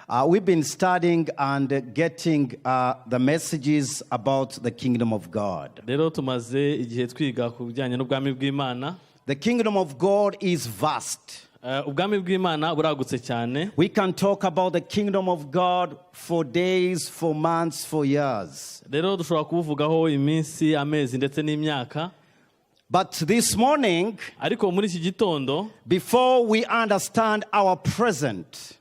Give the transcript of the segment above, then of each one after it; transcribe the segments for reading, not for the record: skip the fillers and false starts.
We've been studying and getting the messages about the kingdom of God. Rero tumaze igihe twiga ku bijyanye n'ubwami bw'Imana. The kingdom of God is vast. Ubwami bw'Imana buragutse cyane. We can talk about the kingdom of God for days, for months, for years. Rero dushobora kubuvugaho iminsi, amezi ndetse n'imyaka. But this morning, Ariko muri iki gitondo, before we understand our present,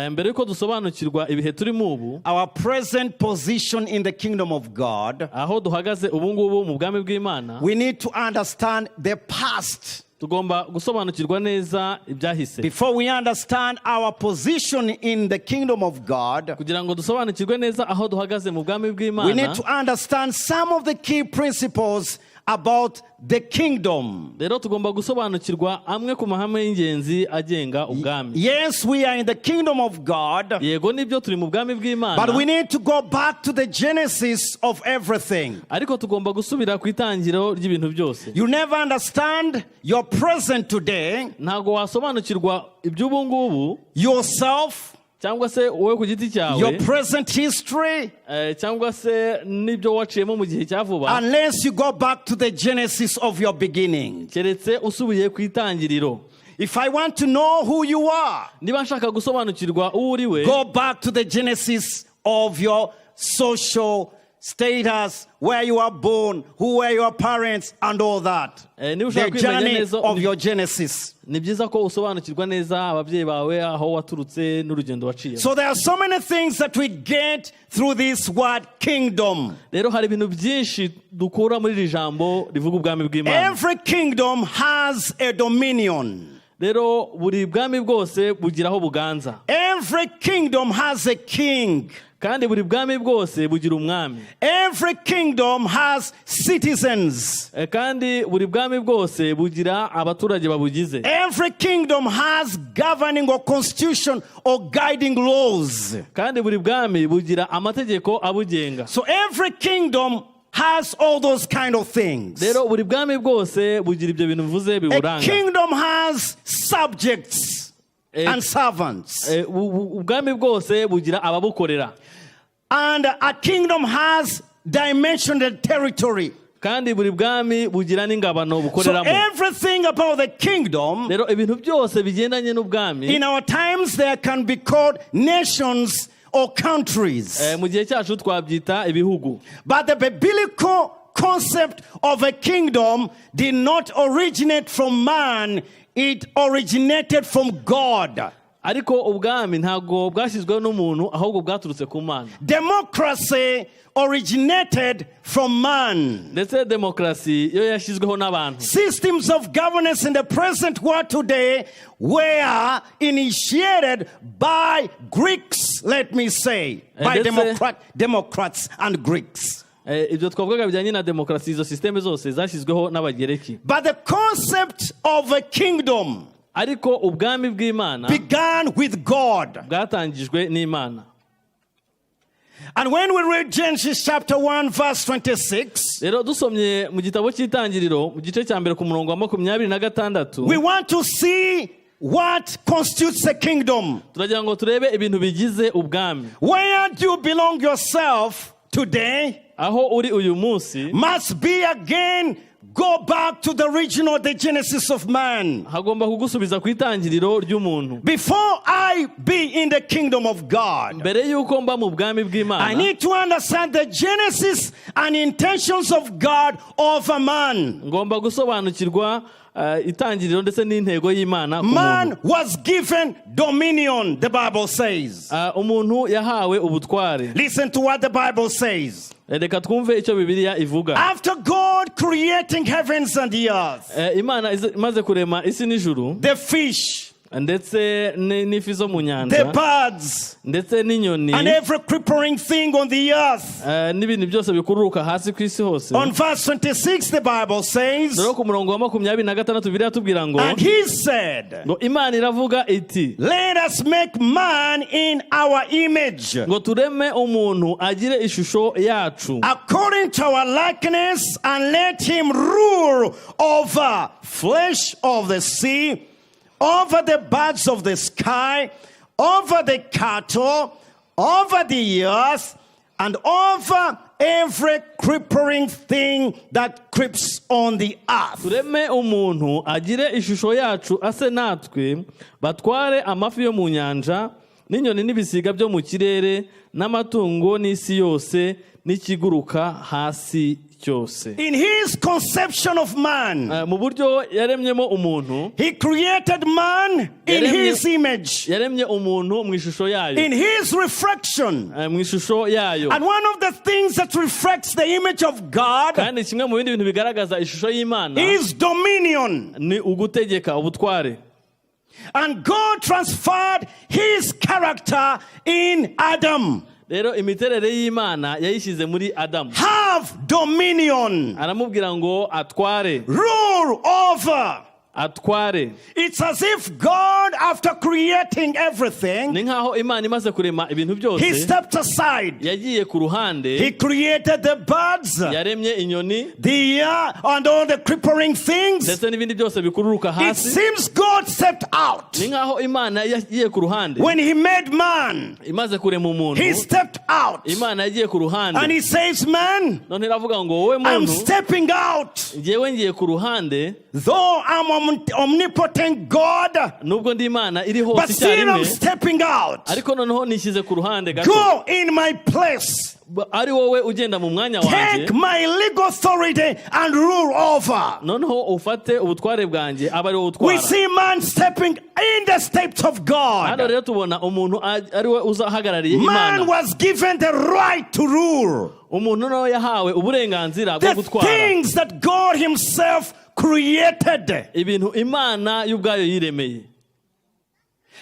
mbere yuko dusobanukirwa ibihe turimo ubu, our present position in the kingdom of God, aho duhagaze ubu ngubu mu bwami bw'Imana, we need to understand the past. Tugomba gusobanukirwa neza ibyahise. Before we understand our position in the kingdom of God, Kugira ngo dusobanukirwe neza aho duhagaze mu bwami we bw'Imana, need to understand some of the key principles about the kingdom. Rero tugomba gusobanukirwa amwe ku mahame y'ingenzi agenga ubwami. Yes, we are in the kingdom of God, Yego, nibyo, turi mu bwami bw'Imana, but we need to go back to the genesis of everything. Ariko tugomba gusubira ku itangiriro ry'ibintu byose. You never understand your present today, Ntabwo wasobanukirwa iby'ubu ngubu, yourself, cyangwa se wowe ku giti cyawe, your present history, cyangwa se n'ibyo waciyemo mu gihe cya vuba, unless you go back to the genesis of your beginning. Keretse usubiye ku itangiriro. If I want to know who you are, Niba nshaka gusobanukirwa uwo uri we, go back to the genesis of your social status, where you are born, who were your parents, and all that. Niba ushaka The kwimenya journey neza, of your genesis. Ni byiza ko usobanukirwa neza ababyeyi bawe, aho waturutse n'urugendo waciye. So there are so many things that we get through this word "kingdom." Rero hari ibintu byinshi dukura muri iri jambo rivuga ubwami bw'Imana. Every kingdom has a dominion. Rero buri bwami bwose bugira aho buganza. Every kingdom has a king. Kandi buri bwami bwose bugira umwami. Every kingdom has citizens. Kandi buri bwami bwose bugira abaturage babugize. Every kingdom has governing or constitution or guiding laws. Kandi buri bwami bugira amategeko abugenga. So every kingdom has all those kind of things. Rero buri bwami bwose bugira ibyo bintu mvuze A biburanga. Kingdom has subjects and servants. Ubwami bwose bugira ababukorera. And a kingdom has dimension and territory. Kandi buri bwami bugira n'ingabano So bukoreramo. Everything about the kingdom, Rero ibintu byose bigendanye n'ubwami, in our times, there can be called nations or countries. Mu gihe cyacu twabyita ibihugu. But the biblical concept of a kingdom did not originate from man, it originated from God. Ariko ubwami ntabwo bwashyizweho n'umuntu, ahubwo bwaturutse ku Mana. Democracy originated from man. Ndetse demokarasi yo yashyizweho n'abantu. Systems of governance in the present world today were initiated by Greeks, let me say, by Democrats and Greeks. Ibyo twavugaga bijyanye na demokarasi, izo sisiteme zose zashyizweho n'Abagereki. But the concept of a kingdom Ariko ubwami bw'Imana began with God. Bwatangijwe n'Imana. And when we read Genesis chapter 1, verse 26, Rero dusomye mu gitabo cy'Itangiriro mu gice cya mbere ku murongo wa 26, we want to see what constitutes a kingdom. Turagira ngo turebe ibintu bigize ubwami. Where do you belong yourself today Aho uri uyu munsi must be again go back to the original, the genesis of man. Hagomba kugusubiza ku itangiriro ry'umuntu. Before I be in the kingdom of God, Mbere y'uko mba mu bwami I bw'Imana, need to understand the genesis and intentions of God over man. Ngomba gusobanukirwa itangiriro ndetse n'intego y'Imana ku muntu. Man was given dominion, the Bible says. Umuntu yahawe ubutware. Listen to what the Bible says. Reka twumve icyo Bibiliya ivuga. After God creating heavens and the earth, Imana imaze kurema isi n'ijuru, the fish, ndetse n'ifi zo mu the nyanja, birds, ndetse n'inyoni, and every creeping thing on the earth. N'ibintu byose bikururuka hasi ku isi hose. On verse 26, the Bible says, Rero ku murongo wa 26 Bibiliya tubwira ngo, "And he said, ngo Imana iravuga iti, 'Let us make man in our image, ngo tureme umuntu agire ishusho yacu, according to our likeness, and let him rule over flesh of the sea, over the birds of the sky, over the cattle, over the earth, and over every creeping thing that creeps on the earth." Tureme umuntu agire ishusho yacu ase natwe batware amafi yo mu nyanja n'inyoni n'ibisiga byo mu kirere n'amatungo n'isi yose n'ikiguruka hasi cyose. In his conception of man, Mu buryo yaremyemo umuntu, he created man in his image, yaremye umuntu mu ishusho yayo, in his reflection. Mu ishusho yayo. And one of the things that reflects the image of God Kandi kimwe mu bindi bintu bigaragaza ishusho y'Imana is dominion. Ni ugutegeka, ubutware. And God transferred his character in Adam. Rero imiterere y'Imana yayishyize muri Adamu. Have dominion. Aramubwira ngo atware. Rule over. Atware. It's as if God, after creating everything, Ni nkaho Imana imaze kurema ibintu byose, he stepped aside. Yagiye ku ruhande. He created the birds, Yaremye inyoni, the air, and all the creeping things. Ndetse n'ibindi byose bikururuka It hasi. Seems God stepped out. Ni nkaho Imana yagiye ku ruhande. When he made man, Imaze kurema umuntu, he stepped out. Imana yagiye ku ruhande. And he says, "Man, None iravuga ngo wowe I'm muntu, stepping out. Ngewe ngiye ku ruhande. Though I'm omnipotent God, Nubwo ndi Imana iri hose but still icyarimwe, I'm stepping out. Ariko noneho nishyize ku ruhande gato. Go in my place. Ari wowe ugenda mu mwanya wanjye. Take my legal authority and rule over." Noneho ufate ubutware bwanjye abe ari wowe We utwara. See man stepping in the steps of Hano God. rero tubona umuntu ari we uzahagarariye Man Imana. Was given the right to rule. Umuntu nawe yahawe uburenganzira bwo The gutwara things that God Himself created. Ibintu Imana y'ubwayo yiremeye.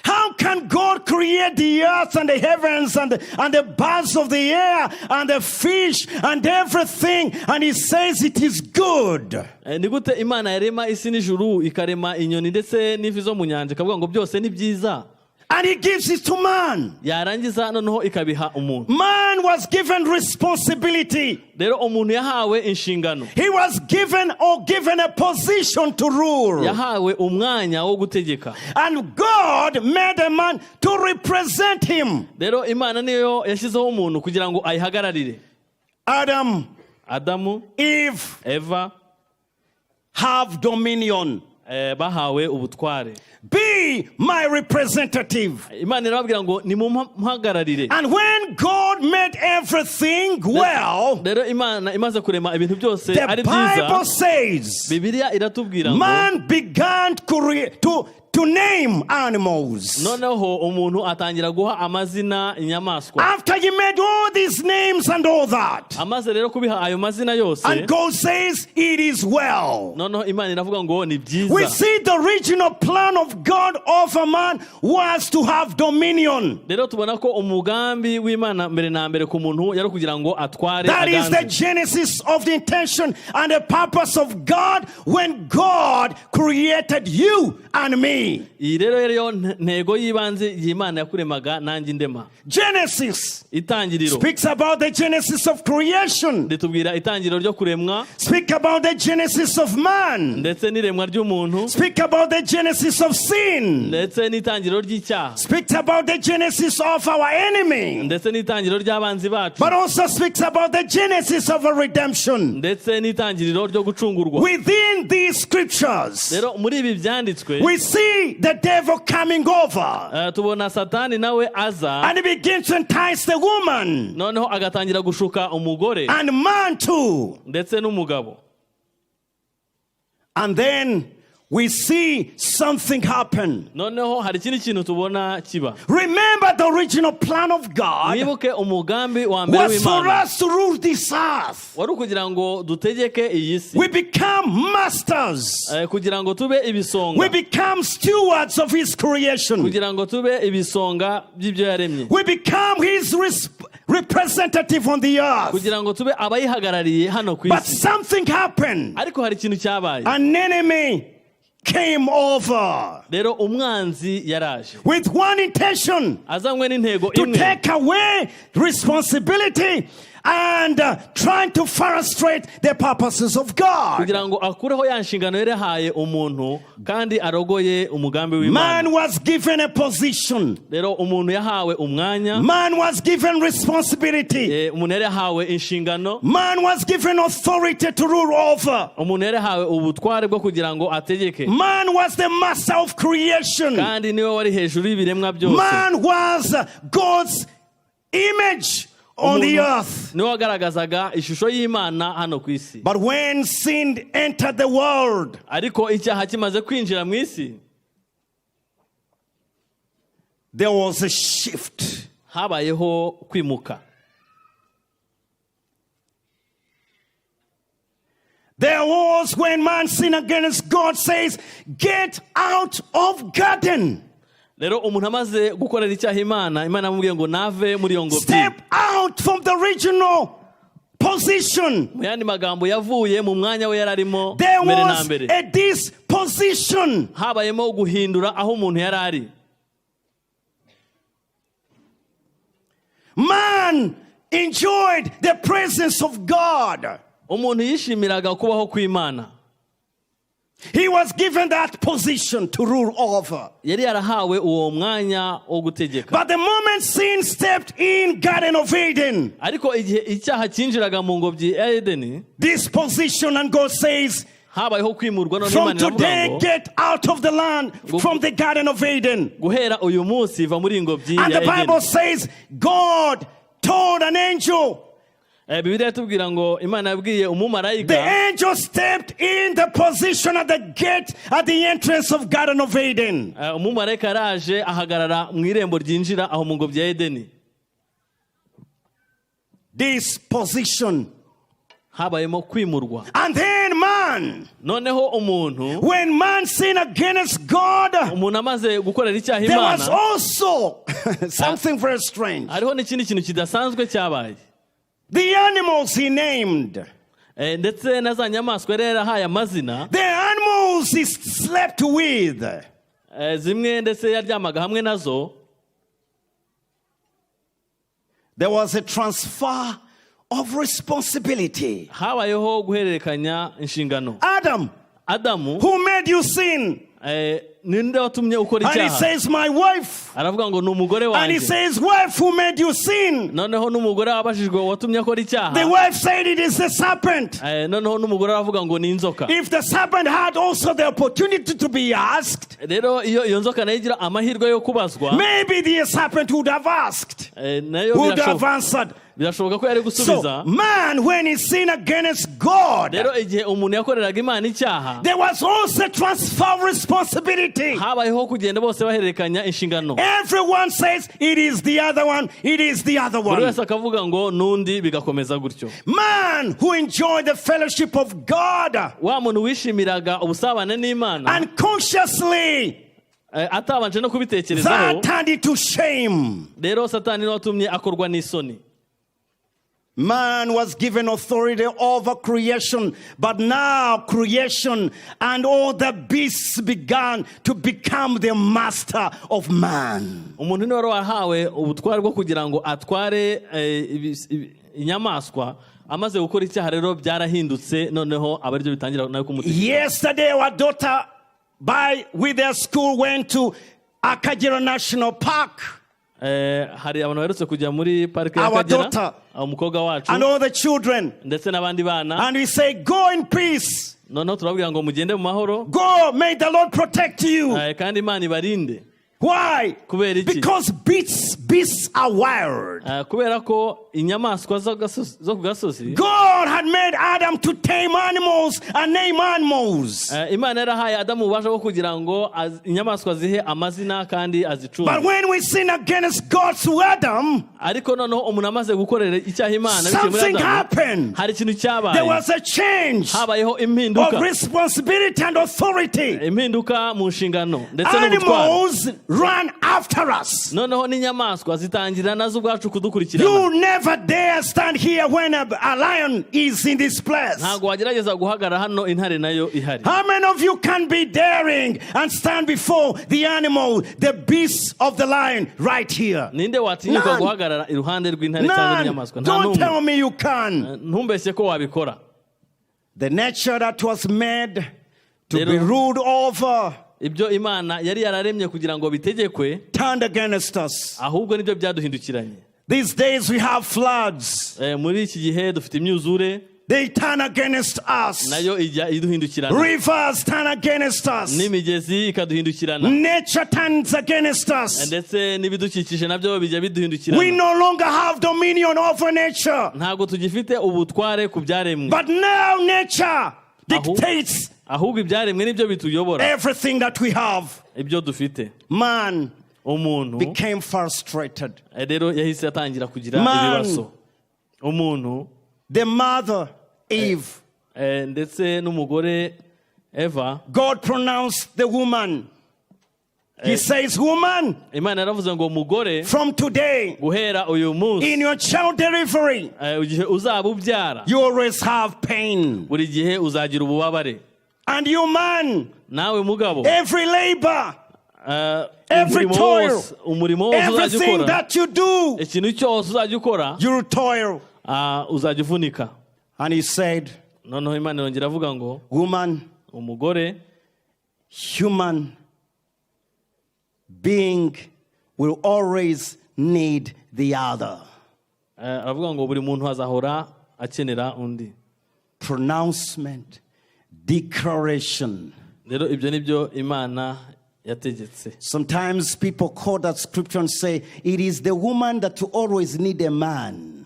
How can God create the earth and the heavens and the birds of the air and the fish and everything, and He says it is good? Ni gute Imana yarema isi n'ijuru ikarema inyoni ndetse n'ifi zo mu nyanja ikavuga ngo byose ni byiza, And He gives it to man. Yarangiza noneho ikabiha umuntu? Man was given responsibility. Rero umuntu yahawe inshingano. He was given or given a position to rule. Yahawe umwanya wo gutegeka. And God made a man to represent him. Rero Imana niyo yashyizeho umuntu kugira ngo ayihagararire. Adam, Adamu, Eve Eva have dominion. Bahawe ubutware. Be my representative. Imana irababwira ngo nimumpagararire. And when God made everything well, Rero Imana imaze kurema ibintu byose the ari byiza, Bible says Bibiliya iratubwira ngo man began to name animals. Noneho umuntu atangira guha amazina inyamaswa. After he made all these names and all that, Amaze rero kubiha ayo mazina yose, and God says, "It is well." noneho Imana iravuga ngo ni We byiza. See the original plan of God over man was to have dominion. Rero tubona ko umugambi w'Imana mbere na mbere ku muntu yari kugira ngo atware, That is the aganze. Genesis of the intention and the purpose of God when God created you and me. Iyi rero yariyo ntego y'ibanze y'Imana yakuremaga nanjye indema. Genesis Itangiriro speaks about the genesis of creation, ritubwira itangiriro ryo kuremwa, speak about the genesis of man, ndetse n'iremwa ry'umuntu, speak about the genesis of sin, ndetse n'itangiriro ry'icyaha, speaks about the genesis of our enemy, ndetse n'itangiriro ry'abanzi bacu, but also speaks about the genesis of a redemption. Ndetse n'itangiriro ryo gucungurwa. Within these scriptures, Rero muri ibi byanditswe, we see the devil coming over tubona Satani nawe aza, and he begins to entice the woman noneho agatangira gushuka umugore and man too. Ndetse n'umugabo. And then we see something happen. Noneho hari ikindi kintu tubona kiba. Remember, the original plan of God Mwibuke umugambi wa mbere was for w'Imana us to rule this earth. Wari ukugira ngo dutegeke iyi si. We become masters. Kugira ngo tube ibisonga. We become stewards of His creation. Kugira ngo tube ibisonga by'ibyo yaremye. We become His representative on the earth. Kugira ngo tube abayihagarariye hano ku But isi. Something happened. Ariko hari ikintu cyabaye. An enemy came over Rero umwanzi yaraje with one intention: azanywe n'intego to imwe, take away responsibility And trying to frustrate the purposes of God. Kugira ngo akureho ya nshingano yari yahaye umuntu kandi arogoye umugambi w'Imana. Man was given a position. Rero umuntu yahawe umwanya. Man was given responsibility. Umuntu yari yahawe inshingano. Man was given authority to rule over. Umuntu yari yahawe ubutware bwo kugira ngo ategeke. Man was the master of creation. Kandi niwe wari hejuru y'ibiremwa byose. Man was God's image on the Umuntu earth. Niwe wagaragazaga ishusho y'Imana hano ku isi. But when sin entered the world, Ariko icyaha kimaze kwinjira mu isi, there was a shift. Habayeho kwimuka. There was when man sinned against God says, "Get out of garden." Rero umuntu amaze gukorera icyaha Imana, Imana yamubwiye ngo nave muri iyo ngobyi. Step out from the original position. Mu yandi magambo yavuye mu mwanya we yari arimo There mbere na was mbere. A disposition. Habayemo guhindura aho umuntu yari ari. Man enjoyed the presence of God. Umuntu yishimiraga kubaho kw'Imana. He was given that position to rule over. Yari yarahawe uwo mwanya wo gutegeka. But the moment sin stepped in Garden of Eden, Ariko igihe icyaha cyinjiraga mu ngobyi ya Edeni, this position, and God says, habayeho kwimurwa none "From Imana iravuga today, ngo get out of the land, from the Garden of Eden." guhera uyu munsi va muri iyi ngobyi And ya the Bible Edeni. Says God told an angel, Bibiliya itubwira ngo Imana yabwiye umumarayika, the angel stepped in the position at the gate at the entrance of Garden of Eden. Umumarayika yaraje ahagarara mu irembo ryinjira aho mu ngobyi ya Edeni. This position. Habayemo kwimurwa. And then man, Noneho umuntu, when man sinned against God, umuntu amaze gukorera icyaha there was Imana, also something very strange. Hariho n'ikindi kintu kidasanzwe cyabaye. The animals he named, Ndetse na za nyamaswa yari yarahaye amazina, the animals he slept with, zimwe ndetse yaryamaga hamwe nazo, there was a transfer of responsibility. Habayeho guhererekanya inshingano. Adam, Adamu, who made you sin? Ninde watumye ukora And he icyaha? says, "My wife." Aravuga ngo ni umugore And he wanjye. says, "Wife, who made you sin?" Noneho n'umugore wabajijwe watumye akora icyaha, The wife said, "It is the serpent." Noneho n'umugore aravuga ngo ni inzoka. If the serpent had also the opportunity to be asked, Rero iyo iyo nzoka nayo igira amahirwe yo kubazwa, maybe the serpent would have asked, nayo would have birashoboka answered. Birashoboka ko yari gusubiza. So, man, when he sinned against God, Rero igihe umuntu yakoreraga Imana icyaha, there was also transfer of responsibility. Habayeho kugenda bose bahererekanya inshingano. Everyone says, "It is the other one, it is the other Buri one." wese akavuga ngo n'undi bigakomeza gutyo. Man who enjoyed the fellowship of God Wa muntu wishimiraga ubusabane n'Imana, unconsciously, atabanje no kubitekerezaho, that turned into shame. Rero Satani niwe watumye akorwa n'isoni. Man was given authority over creation, but now creation and all the beasts began to become the master of man. Umuntu niwe wari wahawe ubutware bwo kugira ngo atware inyamaswa amaze gukora icyaha rero byarahindutse noneho aba aribyo bitangira nawe kumutegeka. Yesterday, our daughter, by with their school, went to Akagera National Park. Hari abantu baherutse kujya muri parike Our y'Akagera daughter. Umukobwa wacu And all the children. Ndetse n'abandi bana. And we say, "Go in peace." Noneho turababwira ngo mugende mu mahoro. Go, may the Lord protect you. Kandi Imana ibarinde. Why? Kubera iki? Because beasts are wild. Kubera ko inyamaswa zo ku gasozi, God had made Adam to tame animals and name animals. Imana yarahaye Adamu ububasha bwo kugira ngo inyamaswa zihe amazina kandi azicunge. But when we sin against God through Adam, Ariko noneho umuntu amaze gukorera icyaha Imana biciye muri something Adamu, happened. Hari ikintu cyabaye. There was a change Habayeho impinduka, of responsibility and authority. Impinduka mu nshingano ndetse n'ubutware. Animals run after us. Noneho n'inyamaswa zitangira nazo ubwacu kudukurikirana. You never dare stand here when a lion is in this place. Ntabwo wagerageza guhagarara hano intare nayo ihari. How many of you can be daring and stand before the animal, the beast of the lion right here? Ninde watinyuka None. Guhagarara iruhande rw'intare cyangwa None. inyamaswa? Nta Don't n'umwe. Tell me you can. Ntumbeshye ko wabikora. The nature that was made to be Rero- ruled over Ibyo Imana yari yararemye kugira ngo bitegekwe turned against us. Ahubwo nibyo byaduhindukiranye. These days we have floods. Eh, muri iki gihe dufite imyuzure. They turn against us. Nayo ijya iduhindukirana. Rivers turn against us. N'imigezi ikaduhindukirana. Nature turns against us. Ndetse n'ibidukikije nabyo bijya We biduhindukirana. No longer have dominion over nature. Ntabwo tugifite ubutware ku byaremwe. But now nature dictates Ahubwo ibyaremwe nibyo bituyobora everything that we have. Ibyo dufite. Man Umuntu became frustrated. Eh, rero yahise atangira kugira Man. ibibazo umuntu. The mother, Eve, Eh, ndetse n'umugore Eva. God pronounced the woman. He says, "Woman, Imana yaravuze ngo mugore, from today, guhera uyu munsi, in your child delivery, eh, igihe uzaba ubyara, you always have pain. Buri gihe uzagira ububabare. And you, man, Nawe mugabo, every labor, eh, every umurimo toil, wose umurimo wose uzajya everything ukora, that you do, ikintu cyose uzajya ukora, you toil." Ah, uzajya uvunika. And he said, Noneho Imana irongera avuga ngo, "Woman, umugore, human being will always need the other." Eh, aravuga ngo buri muntu azahora akenera undi. Pronouncement, declaration. Rero ibyo ni byo Imana yategetse. Sometimes people quote that scripture and say, "It is the woman that will always need a man."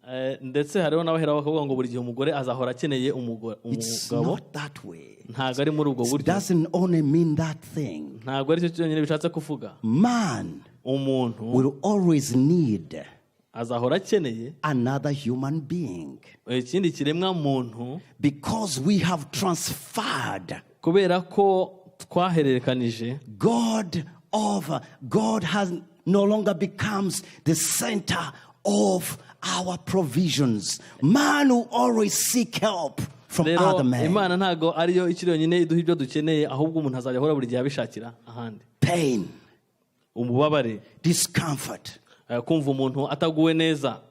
Eh, ndetse hariho n'abahera bakavuga ngo buri gihe umugore azahora akeneye It's umugabo. Not that way. Ntabwo ari muri ubwo It buryo. Doesn't only mean that thing. Ntabwo aricyo cyonyine bishatse kuvuga. Man Umuntu will always need azahora akeneye another human being ikindi kiremwa muntu because we have transferred kubera ko twahererekanije God over. God has no longer becomes the center of our provisions. Man will always seek help from Rero other men. Imana ntabwo ariyo ikiri yonyine iduha ibyo dukeneye ahubwo umuntu azajya ahora buri gihe abishakira ahandi. Pain, Ububabare, discomfort. Eh, kumva umuntu ataguwe neza.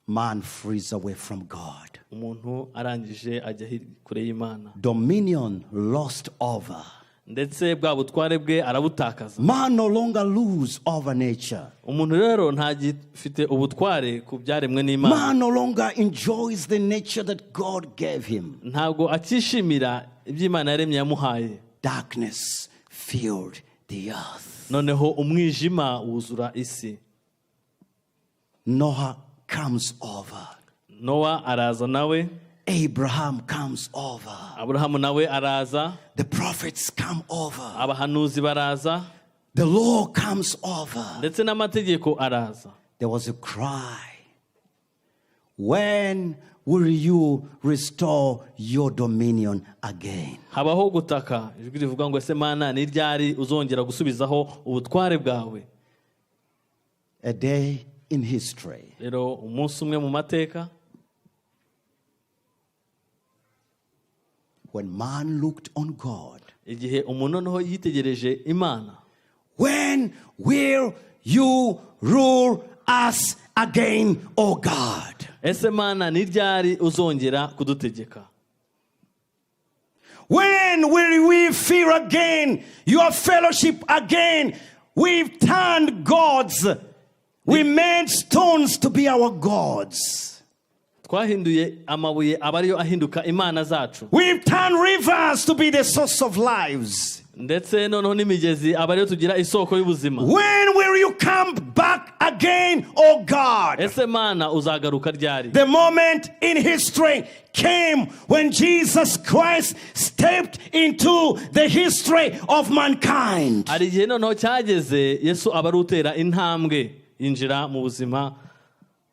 Man frees away from God. Umuntu arangije ajya kure y'Imana. Dominion lost over. Ndetse bwa butware bwe arabutakaza. Man no longer lose over nature. Umuntu rero ntagifite ubutware ku byaremwe n'Imana. Man no longer enjoys the nature that God gave him. Ntabwo akishimira ibyo Imana yaremye yamuhaye. Darkness filled the earth. Noneho umwijima wuzura isi. Noah comes over. Nowa araza nawe. Abraham comes over. Aburahamu nawe araza. The prophets come over. Abahanuzi baraza. The law comes over. Ndetse n'amategeko araza. There was a cry. "When will you restore your dominion again?" Habaho gutaka ijwi rivuga ngo ese Mana ni ryari uzongera gusubizaho ubutware bwawe? A day in history. Rero umunsi umwe mu mateka, When man looked on God. Igihe umuntu noneho yitegereje Imana. "When will you rule us again, O God?" Ese Mana ni ryari uzongera kudutegeka? "When will we feel again your fellowship again? We've turned gods. We made stones to be our gods. Twahinduye amabuye aba ariyo ahinduka imana zacu. We've turned rivers to be the source of lives. Ndetse noneho n'imigezi aba ariyo tugira isoko y'ubuzima. When will you come back again, O God?" Ese Mana uzagaruka ryari? The moment in history came when Jesus Christ stepped into the history of mankind. Hari igihe noneho cyageze Yesu aba ari utera intambwe yinjira mu buzima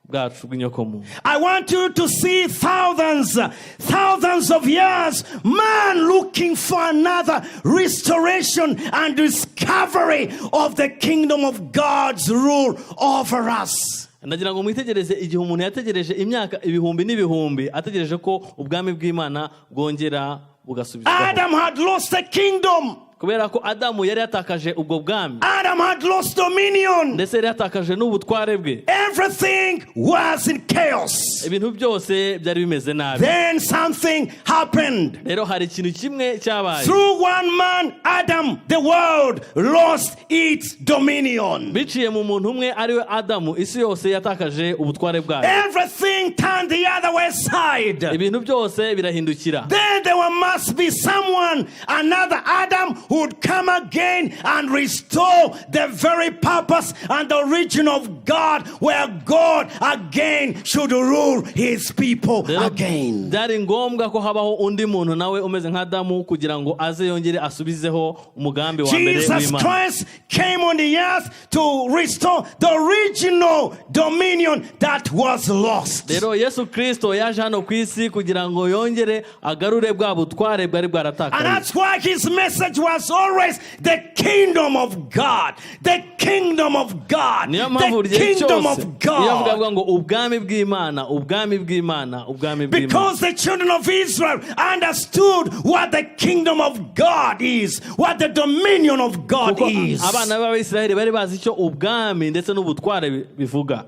bwacu bw'inyokomuntu. I want you to see thousands, thousands of years, man looking for another restoration and discovery of the kingdom of God's rule over us. Ndagira ngo mwitegereze igihe umuntu yategereje imyaka ibihumbi n'ibihumbi ategereje ko ubwami bw'Imana bwongera bugasubizwaho. Adam had lost the kingdom. Kubera ko Adamu yari yatakaje ubwo bwami. Adam had lost dominion. Ndetse yari yatakaje n'ubutware bwe. Everything was in chaos. Ibintu byose byari bimeze nabi. Then something happened. Rero hari ikintu kimwe cyabaye. Through one man, Adam, the world lost its dominion. Biciye mu muntu umwe ariwe Adamu isi yose yatakaje ubutware bwayo. Everything turned the other way side. Ibintu byose birahindukira. Then there must be someone, another Adam, who would come again and restore the very purpose and the origin of God, where God again should rule his people Rero again. byari ngombwa ko habaho undi muntu nawe umeze nka Adamu kugira ngo aze yongere asubizeho umugambi wa mbere Jesus w'Imana. Christ came on the earth to restore the original dominion that was lost. Rero Yesu Kirisito yaje hano ku isi kugira ngo yongere agarure bwa butware bwari And bwaratakaye. That's why his message was always the kingdom of God, the kingdom of God, Niyo mpamvu the igihe kingdom cyose of iyo avuga God. avuga ngo ubwami bw'Imana, ubwami bw'Imana, ubwami bw'Imana. Because the children of Israel understood what the kingdom of God is, what the dominion of God Kuko is. Abana b'Abisiraheli bari bazi icyo ubwami ndetse n'ubutware bivuga.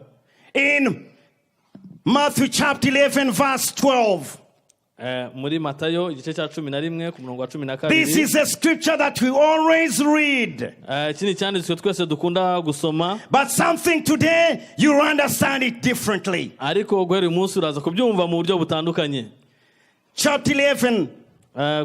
In Matthew chapter 11, verse 12, Muri Matayo igice cya 11 ku murongo wa cumi na this kabiri. Is a scripture that we always read. Iki ni icyanditswe twese dukunda gusoma. But something today, you understand it differently. Ariko guhera uyu munsi uraza kubyumva mu buryo butandukanye. Chapter 11,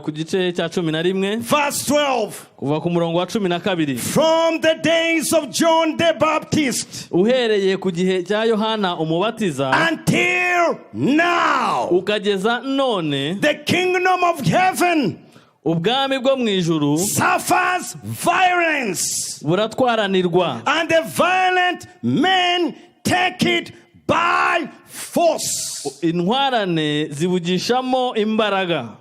Ku gice cya 11, verse 12. Kuva ku murongo wa 12. From the days of John the Baptist Uhereye ku gihe cya Yohana Umubatiza until now, ukageza none, the kingdom of heaven ubwami bwo mu ijuru suffers violence, buratwaranirwa, and the violent men take it by force. Intwarane zibugishamo imbaraga.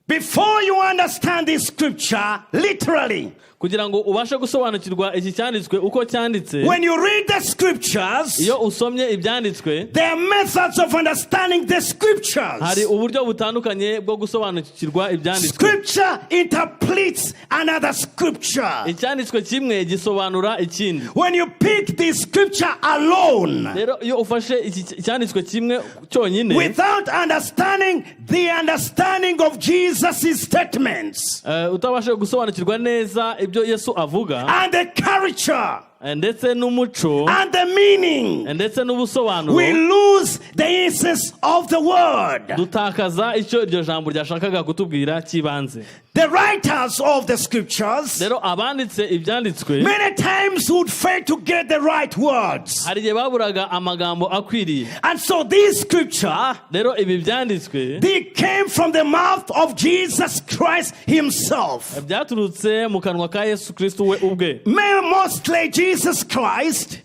Before you understand this scripture literally, Kugira ngo ubashe gusobanukirwa iki cyanditswe uko cyanditse, when you read the scriptures, iyo usomye ibyanditswe, there are methods of understanding the scriptures. Hari uburyo butandukanye bwo gusobanukirwa ibyanditswe. Scripture interprets another scripture. Icyanditswe kimwe gisobanura ikindi. When you pick the scripture alone, Rero iyo ufashe iki cyanditswe kimwe cyonyine, without understanding the understanding of Jesus' statements utabasha gusobanukirwa neza ibyo Yesu avuga and the culture ndetse n'umuco and the meaning, ndetse n'ubusobanuro, we lose the essence of the word. Dutakaza icyo iryo jambo ryashakaga kutubwira cy'ibanze. The writers of the scriptures Rero abanditse ibyanditswe many times would fail to get the right words. Hari igihe baburaga amagambo akwiriye. And so this scripture, Rero ibi byanditswe they came from the mouth of Jesus Christ himself. Byaturutse mu kanwa ka Yesu Kristo we ubwe. Mostly Jesus Christ,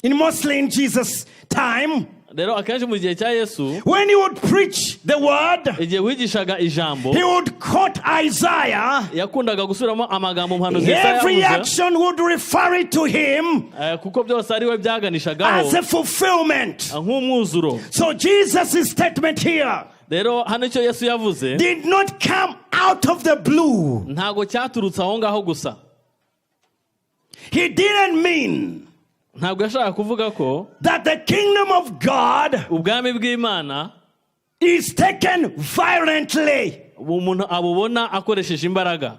in mostly in Jesus' time, Rero akenshi mu gihe cya Yesu, when he would preach the word, igihe wigishaga ijambo, he would quote Isaiah. Yakundaga gusubiramo amagambo umuhanuzi Yesaya Every yavuze, action would refer it to him kuko byose ari we byaganishagaho as a fulfillment. Nk'umwuzuro. So Jesus' statement here Rero hano icyo Yesu yavuze did not come out of the blue. Ntabwo cyaturutse aho ngaho gusa. He didn't mean Ntabwo yashakaga kuvuga ko that the kingdom of God ubwami bw'Imana is taken violently. Umuntu abubona akoresheje imbaraga.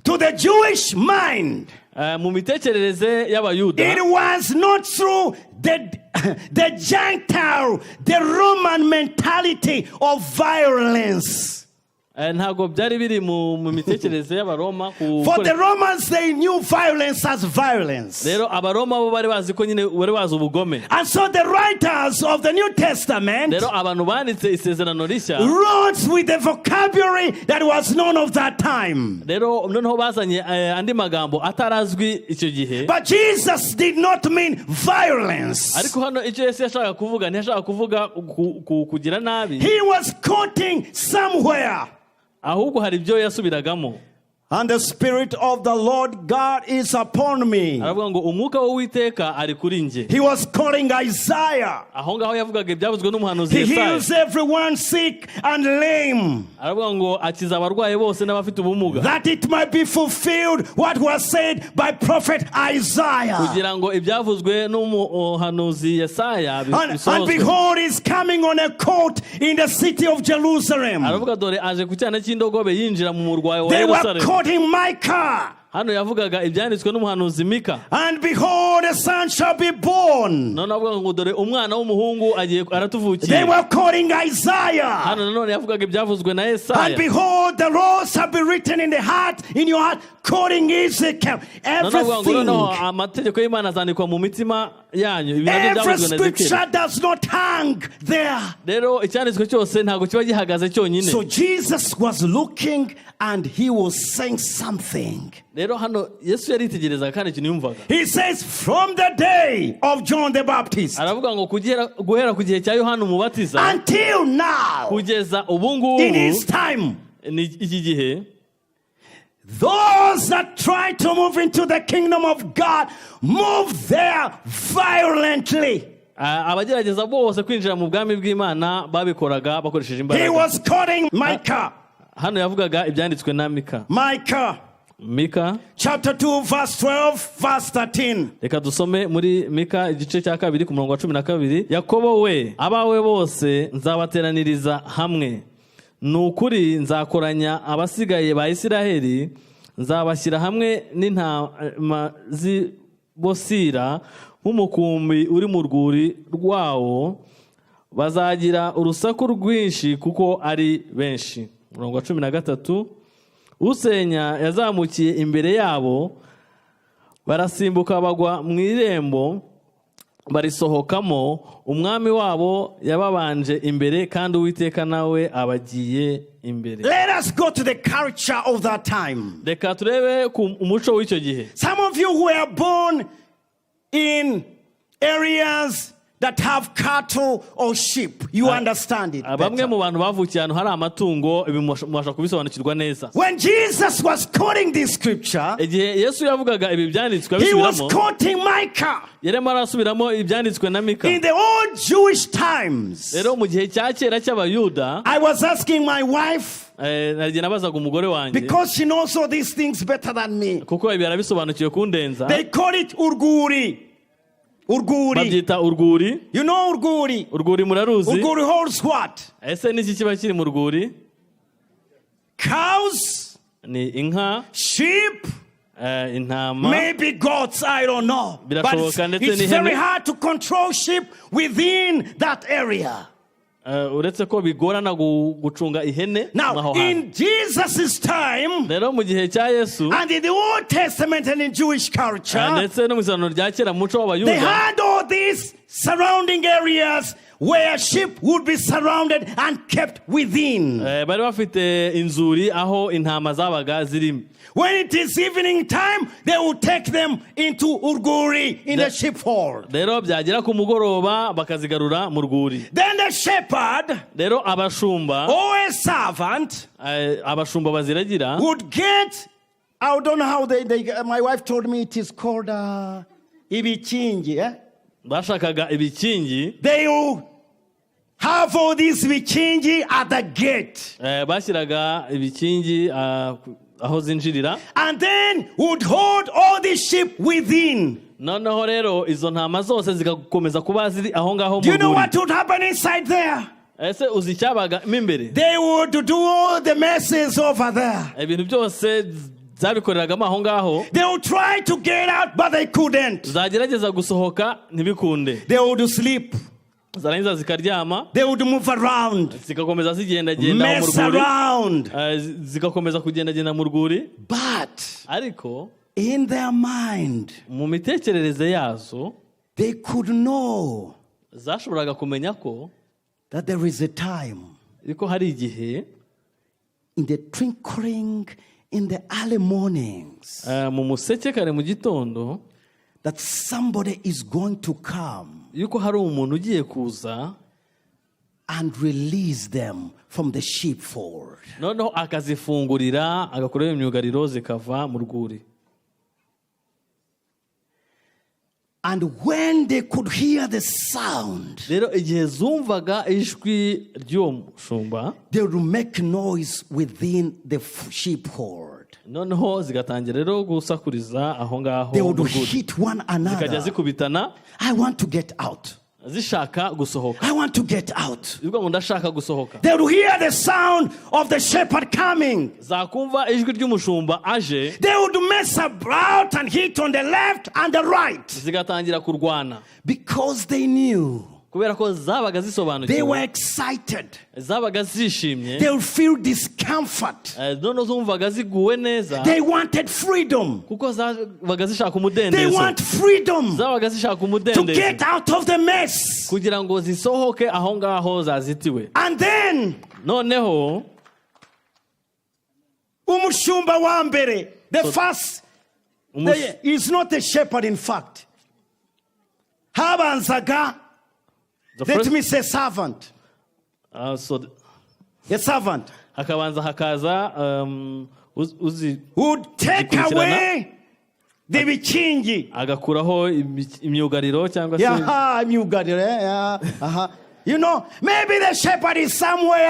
To the Jewish mind, Mu mitekerereze y'Abayuda, it was not through the Gentile, the Roman mentality of violence. Ntabwo byari biri mu mitekerereze y'Abaroma For the Romans, they knew violence as violence. Rero Abaroma bo bari bazi ko nyine bari bazi ubugome. And so the writers of the New Testament Rero abantu banditse Isezerano Rishya wrote with the vocabulary that was known of that time. Rero noneho bazanye andi magambo atarazwi icyo gihe. But Jesus did not mean violence. Ariko hano icyo Yesu yashakaga kuvuga ntiyashakaga kuvuga kugira nabi. He was quoting somewhere. Ahubwo hari ibyo yasubiragamo. And the Spirit of the Lord God is upon me. Aravuga ngo umwuka w'Uwiteka ari kuri njye. He was calling Isaiah. Aho ngaho yavugaga ibyavuzwe n'umuhanuzi He Yesaya. heals everyone sick and lame, Aravuga ngo akiza abarwayi bose n'abafite ubumuga, that it might be fulfilled what was said by prophet Isaiah. Kugira ngo ibyavuzwe n'umuhanuzi Yesaya And bisohozwe. Behold, he's coming on a colt in the city of Jerusalem. Aravuga dore aje ku cyana cy'indogobe yinjira mu murwa wa They were Yerusalemu. Quoting Micah. Hano yavugaga ibyanditswe n'umuhanuzi Mika. And behold, a son shall be born. None avuga ngo dore umwana w'umuhungu agiye aratuvukiye. They were quoting Isaiah. Hano nanone yavugaga ibyavuzwe na And Yesaya. behold, the laws shall be written in the heart, in your heart, quoting Ezekiel. None avuga ngo noneho Everything, amategeko y'Imana azandikwa mu mitima yanyu, ibi nabyo every byavuzwe na Ezekiyeli. Scripture does not hang there. Rero icyanditswe cyose ntabwo kiba gihagaze cyonyine. So Jesus was looking and he was saying something. Rero hano Yesu yaritegerezaga kandi ikintu yumvaga. He says, from the day of John the Baptist Aravuga ngo guhera ku gihe cya Yohana Umubatiza until now, kugeza ubu ngubu, in his time, ni iki gihe, those that try to move into the kingdom of God move there violently. Abagerageza bose kwinjira mu bwami bw'Imana babikoraga bakoresheje He imbaraga. Was quoting Micah. Hano yavugaga ibyanditswe na Mika. Micah Mika chapter 2, verse 12, verse 13. Reka dusome muri Mika igice cya kabiri ku murongo wa 12. Yakobo we, abawe bose nzabateraniriza hamwe, ni ukuri nzakoranya abasigaye ba Isiraheli, nzabashyira hamwe n'intama z'i Bosira nk'umukumbi uri mu rwuri rwawo, bazagira urusaku rwinshi kuko ari benshi. Umurongo wa 13, usenya yazamukiye imbere yabo, barasimbuka bagwa mu irembo barisohokamo, umwami wabo yababanje imbere kandi Uwiteka nawe abagiye imbere. Let us go to the culture of that time. Reka turebe ku umuco w'icyo gihe. Some of you who were born in areas that have cattle or sheep, you understand it Bamwe better. Mu bantu bavukiye ahantu hari amatungo, ibi mubasha kubisobanukirwa neza. When Jesus was quoting this scripture, Igihe Yesu yavugaga ibi byanditswe he was abisubiramo, quoting Micah. yarimo arasubiramo ibyanditswe na Mika. In the old Jewish times, Rero mu gihe cya kera cy'Abayuda, I was asking my wife, nagiye nabazaga umugore wanjye, because she knows all these things better than me. Kuko ibi arabisobanukiwe kundenza. They call it urwuri. Urwuri. Babyita urwuri. You know urwuri? Urwuri muraruzi? Urwuri holds what? Ese niki kiba kiri mu rwuri? Cows, Ni inka, sheep, intama, maybe goats, I don't know. But it's, Birashoboka ndetse it's n'ihene. Very hard to control sheep within that area. Uretse ko bigorana gucunga ihene Now, aho hantu. In Jesus' time, Rero mu gihe cya Yesu, and in the Old Testament and in Jewish culture, ndetse no mu isezerano rya kera mu muco they w'Abayuda, had all these surrounding areas where sheep would be surrounded and kept within. Bari bafite inzuri aho intama zabaga zirimo. When it is evening time, they will take them into urwuri in the sheepfold. Rero byagera ku mugoroba bakazigarura mu rwuri. Then the shepherd Rero abashumba, or a servant abashumba baziragira, would get, I don't know how they my wife told me it is called ibikingi. Eh? Bashakaga ibikingi. They will have all these bikingi at the gate. Bashyiraga ibikingi aho zinjirira. And then would hold all the sheep within. Noneho rero izo ntama zose zigakomeza kuba ziri aho ngaho Do mu you know rwuri. What would happen inside there? Ese uzi icyabaga mo imbere? They would do all the messes over there. Ibintu byose zabikoreragamo aho ngaho. They would try to get out, but they couldn't. Zagerageza gusohoka ntibikunde. They would sleep. Zarangiza zikaryama. They would move around, Zigakomeza zigendagenda aho mu mess rwuri. Around. Zigakomeza kugendagenda mu rwuri. But Ariko in their mind, mu mitekerereze yazo, they could know zashoboraga kumenya ko that there is a time yuko hari igihe, in the twinkling in the early mornings mu museke kare mu gitondo, that somebody is going to come yuko hari umuntu ugiye kuza And release them from the sheepfold. Noneho akazifungurira agakuraho imyugariro zikava mu rwuri. And when they could hear the sound, Rero igihe zumvaga ijwi ry'uwo mushumba, they would make noise within the sheepfold. Noneho zigatangira rero gusakuriza aho ngaho They mu would rwuri. Hit one Zikajya another. zikubitana. "I want to get out. Zishaka gusohoka. I want to get out." Zivuga ngo ndashaka gusohoka. They would hear the sound of the shepherd coming. Zakumva ijwi ry'umushumba aje. They would mess about and hit on the left and the right Zigatangira kurwana. Because they knew. Kubera ko zabaga They zisobanukiwe. Were excited. Zabaga zishimye. They would feel discomfort. Eh, noneho zumvaga ziguwe neza. They wanted freedom. Kuko zabaga zishaka They umudendezo. want freedom Zabaga zishaka to umudendezo get out of the mess. Kugira ngo zisohoke aho ngaho zazitiwe. And then Noneho umushumba wa mbere, the first, is not a shepherd, in fact. Habanzaga, The let first, me say servant. So, A servant hakabanza hakaza uzi would take zikurikirana. Away the bikingi. Agakuraho imyugariro cyangwa se Yeah, imyugariro, eh, yeah, uh-huh. Maybe the shepherd is somewhere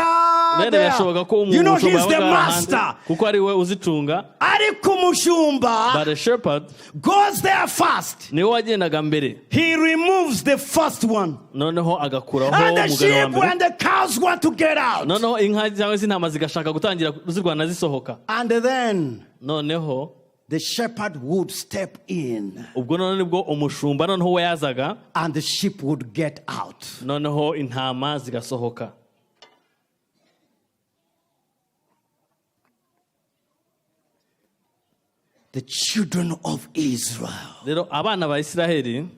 Bene there. birashoboka ko umushumba He's the yabaga ari ahandi, master. kuko ari we uzicunga. Ariko umushumba But the shepherd goes there first. niwe wagendaga mbere. He removes the first one. Noneho agakuraho And the umugabo wa sheep mbere. and the cows want to get out. Noneho inka cyangwa se intama zigashaka gutangira zirwana zisohoka. And then Noneho the shepherd would step in ubwo noneho nibwo umushumba noneho we yazaga and the sheep would get out. Noneho intama zigasohoka. The children of Israel Rero abana ba Isiraheli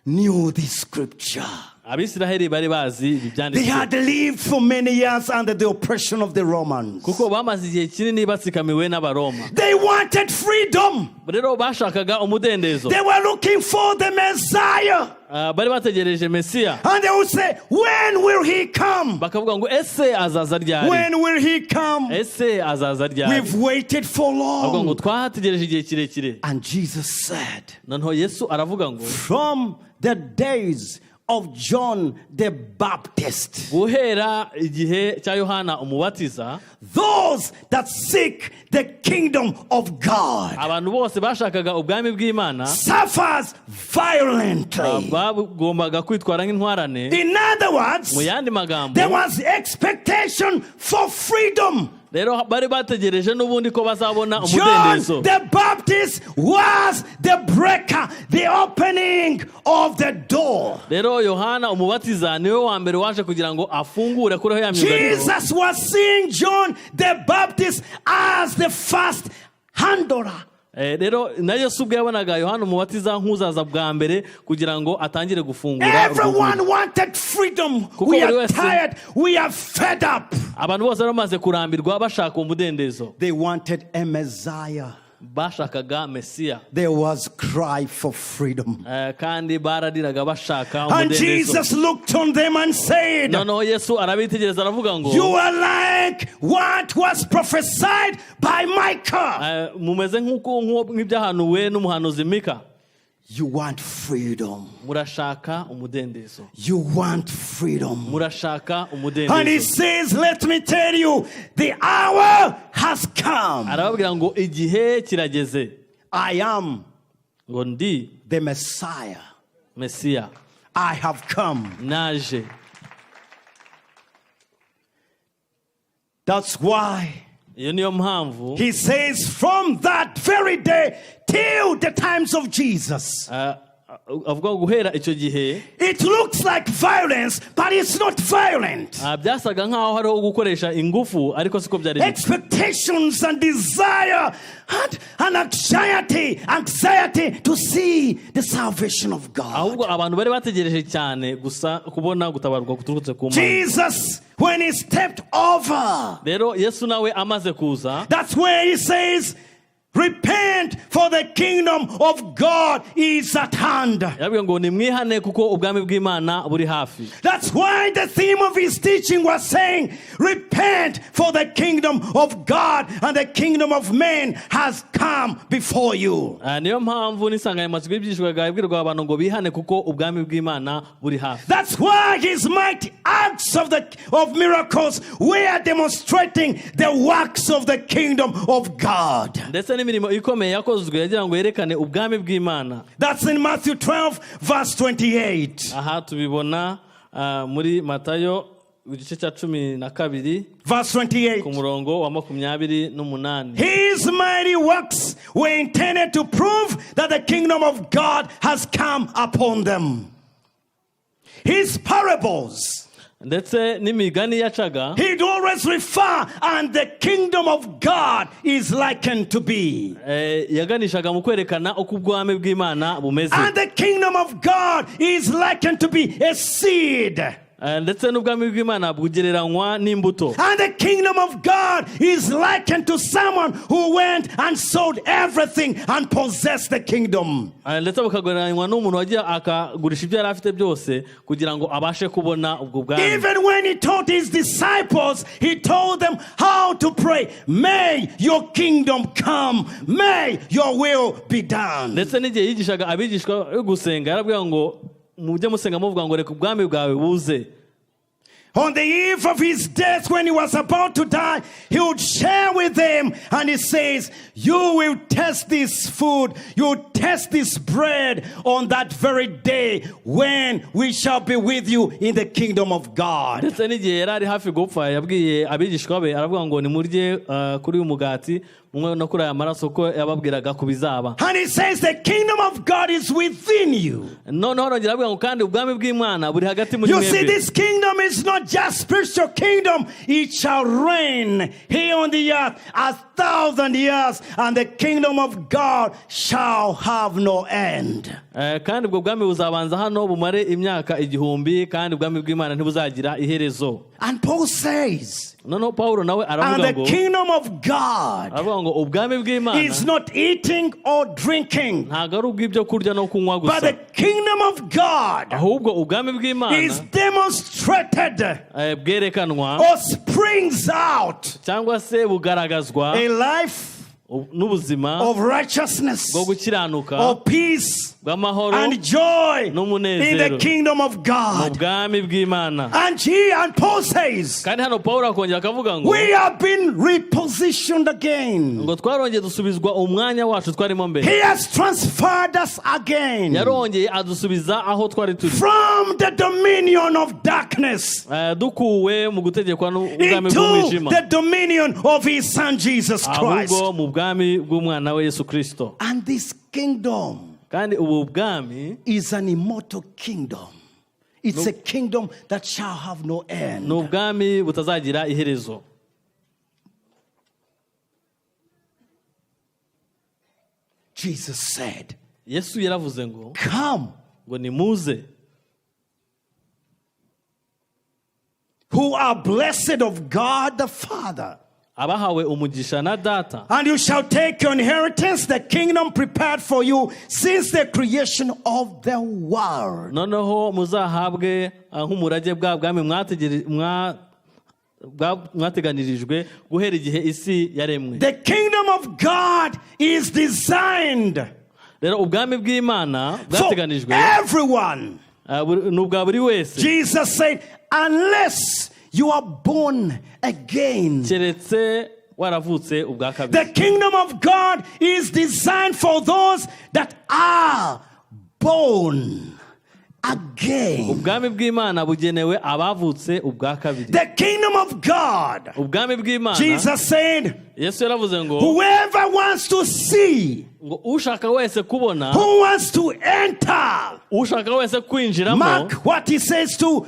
knew this scripture. Abisiraheli bari bazi ibi They byanditswe. Had lived for many years under the oppression of the Romans. Kuko bamaze igihe kinini batsikamiwe n'Abaroma. They wanted freedom. Rero bashakaga umudendezo. They were looking for the Messiah. Ah, bari bategereje Mesiya. And they would say, "When will he come? Bakavuga ngo ese azaza ryari? When will he come? Ese azaza ryari? We've waited for Bavuga ngo long." twategereje igihe kirekire. And Jesus said, Noneho Yesu aravuga ngo "From the days of John the Baptist, guhera igihe cya Yohana Umubatiza, those that seek the kingdom of God abantu bose bashakaga ubwami bw'Imana suffers violently." bagombaga kwitwara nk'intwarane. In other words, Mu yandi magambo, there was expectation for freedom. Rero bari bategereje n'ubundi ko bazabona John umudendezo. The Baptist was the breaker, the opening of the door. Rero Yohana Umubatiza niwe wa mbere waje kugira ngo afungure akureho ya myugariro. Jesus was seeing John the Baptist as the first handler. Eh, rero na Yesu ubwe yabonaga Yohana Umubatiza nk'uzaza bwa mbere kugira ngo atangire gufungura urwo Everyone rwuri. Wanted freedom. Kuko We buri are wese- tired. We are fed up. Abantu bose bari bamaze kurambirwa bashaka umudendezo. They wanted a Messiah. Bashakaga Mesiya. There was cry for freedom. Eh, kandi barariraga bashaka And umudendezo. Jesus looked on them and said, Noneho Yesu arabitegereza aravuga ngo "You are like what was prophesied by Micah." Eh, mumeze nk'uko nk'uwo- nk'ibyahanuwe n'umuhanuzi Mika. You want freedom. Murashaka umudendezo. You want freedom. Murashaka And he umudendezo. says, "Let me tell you, the hour has come. Arababwira ngo igihe kirageze. I am Ngo ndi the Messiah. Mesiya. I have come." Naje. That's why Iyo niyo mpamvu he says, from that very day till the times of Jesus. Ah, avuga ngo guhera icyo gihe It looks like violence, but it's not violent. Ah, byasaga nk'aho hariho gukoresha ingufu ariko siko byari biri. Expectations and desire and anxiety to see the salvation of God. Ahubwo abantu bari bategereje cyane gusa kubona gutabarwa guturutse ku Mana. Jesus, when he stepped over, Rero Yesu nawe amaze kuza, that's where he says, "Repent, for the the kingdom of God is at hand. Yarababwiye ngo nimwihane kuko ubwami bw'Imana buri hafi. That's why the theme of his teaching was saying, "Repent, for the kingdom of God and the kingdom of men has come before you." Ah, niyo mpamvu n'insanganyamatsiko y'ibyigishwaga yabwirwa abantu ngo bihane kuko ubwami bw'Imana buri hafi. That's why his mighty acts of miracles were demonstrating the works of the kingdom of God. Ndetse n'imirimo ikomeye yakozwe yagira ngo yerekane ubwami bw'Imana. That's in Matthew 12, verse 28. Aha tubibona ah, muri Matayo igice cya 12 Verse 28. ku murongo wa 28. His mighty works were intended to prove that the kingdom of God has come upon them. His parables, Ndetse n'imigani yacaga he'd always refer, and the kingdom of God is likened to be. Eh, yaganishaga mu kwerekana uko ubwami bw'Imana bumeze. And the kingdom of God is likened to be a seed. Eh, ndetse n'ubwami bw'Imana bugereranywa n'imbuto. And the kingdom of God is likened to someone who went and sold everything and possessed the kingdom. Eh, ndetse bukagereranywa n'umuntu wagiye akagurisha ibyo yari afite byose kugira ngo abashe kubona ubwo bwami. Even when he taught his disciples, he told them how to pray. "May your kingdom come. May your will be done." Ndetse n'igihe yigishaga abigishwa yo gusenga yarabwira ngo mujye musenga muvuga ngo reka ubwami bwawe buze. On the eve of his death, when he was about to die, he would share with them, and he says, "You will test this food, you will test this bread on that very day when we shall be with you in the kingdom of God." Ndetse n'igihe yari ari hafi gupfa yabwiye abigishwa be aravuga ngo nimurye eh, kuri uyu mugati munywe no kuri aya maraso ko yababwiraga ku bizaba. And he says, "The kingdom of God is within you." Noneho arongera aravuga ngo kandi ubwami bw'Imana buri hagati muri You see, mwebwe. This kingdom is not just spiritual kingdom. It shall reign here on the earth 1,000 years, and the kingdom of God shall have no end. Eh, kandi ubwo bwami buzabanza hano bumare imyaka 1000 kandi ubwami bw'Imana ntibuzagira iherezo. And Paul says, Noneho Pawulo nawe and aravuga the ngo kingdom of God aravuga ngo ubwami bw'Imana is not eating or drinking, ntabwo ari ubw'ibyo kurya no kunywa but gusa the kingdom of God ahubwo ubwami bw'Imana is demonstrated eh, bwerekanwa or springs out cyangwa se bugaragazwa a life n'ubuzima of righteousness, bwo gukiranuka of peace, bw'amahoro and joy in the n'umunezero kingdom of mu God. bwami bw'Imana. And Paul says, Kandi hano Pawulo akongera akavuga ngo we have been repositioned again. Ngo twarongeye dusubizwa umwanya wacu twarimo mbere. He has transferred us again Yarongeye adusubiza aho twari turi from the dominion of darkness Eh, dukuwe mu gutegekwa n'ubwami into bw'umwijima the dominion of his son Jesus Christ. Ahubwo mu bwami bw'umwana we Yesu Kirisito. And this kingdom Kandi ubu bwami is an immortal kingdom. It's a kingdom that shall have no end. Ni ubwami butazagira iherezo. Jesus said, Yesu yaravuze ngo "Come, ngo nimuze who are blessed of God the Father, abahawe umugisha na Data and you shall take your inheritance, the kingdom prepared for you since the creation of the world." Noneho muzahabwe ah, nk'umurage bwa bwami mwateganirijwe guhera igihe isi yaremwe. The kingdom of God is designed Rero ubwami bw'Imana for bwateganijwe everyone. Ah, ni ubwa buri wese. Jesus said, "Unless you are born again." Keretse waravutse ubwa kabiri. The kingdom of God is designed for those that are born again. Ubwami bw'Imana bugenewe abavutse ubwa kabiri. The kingdom of God. Ubwami bw'Imana Jesus said, Yesu yaravuze ngo "Whoever wants to see, ngo ushaka wese kubona who wants to enter." ushaka wese kwinjiramo. Mark what he says to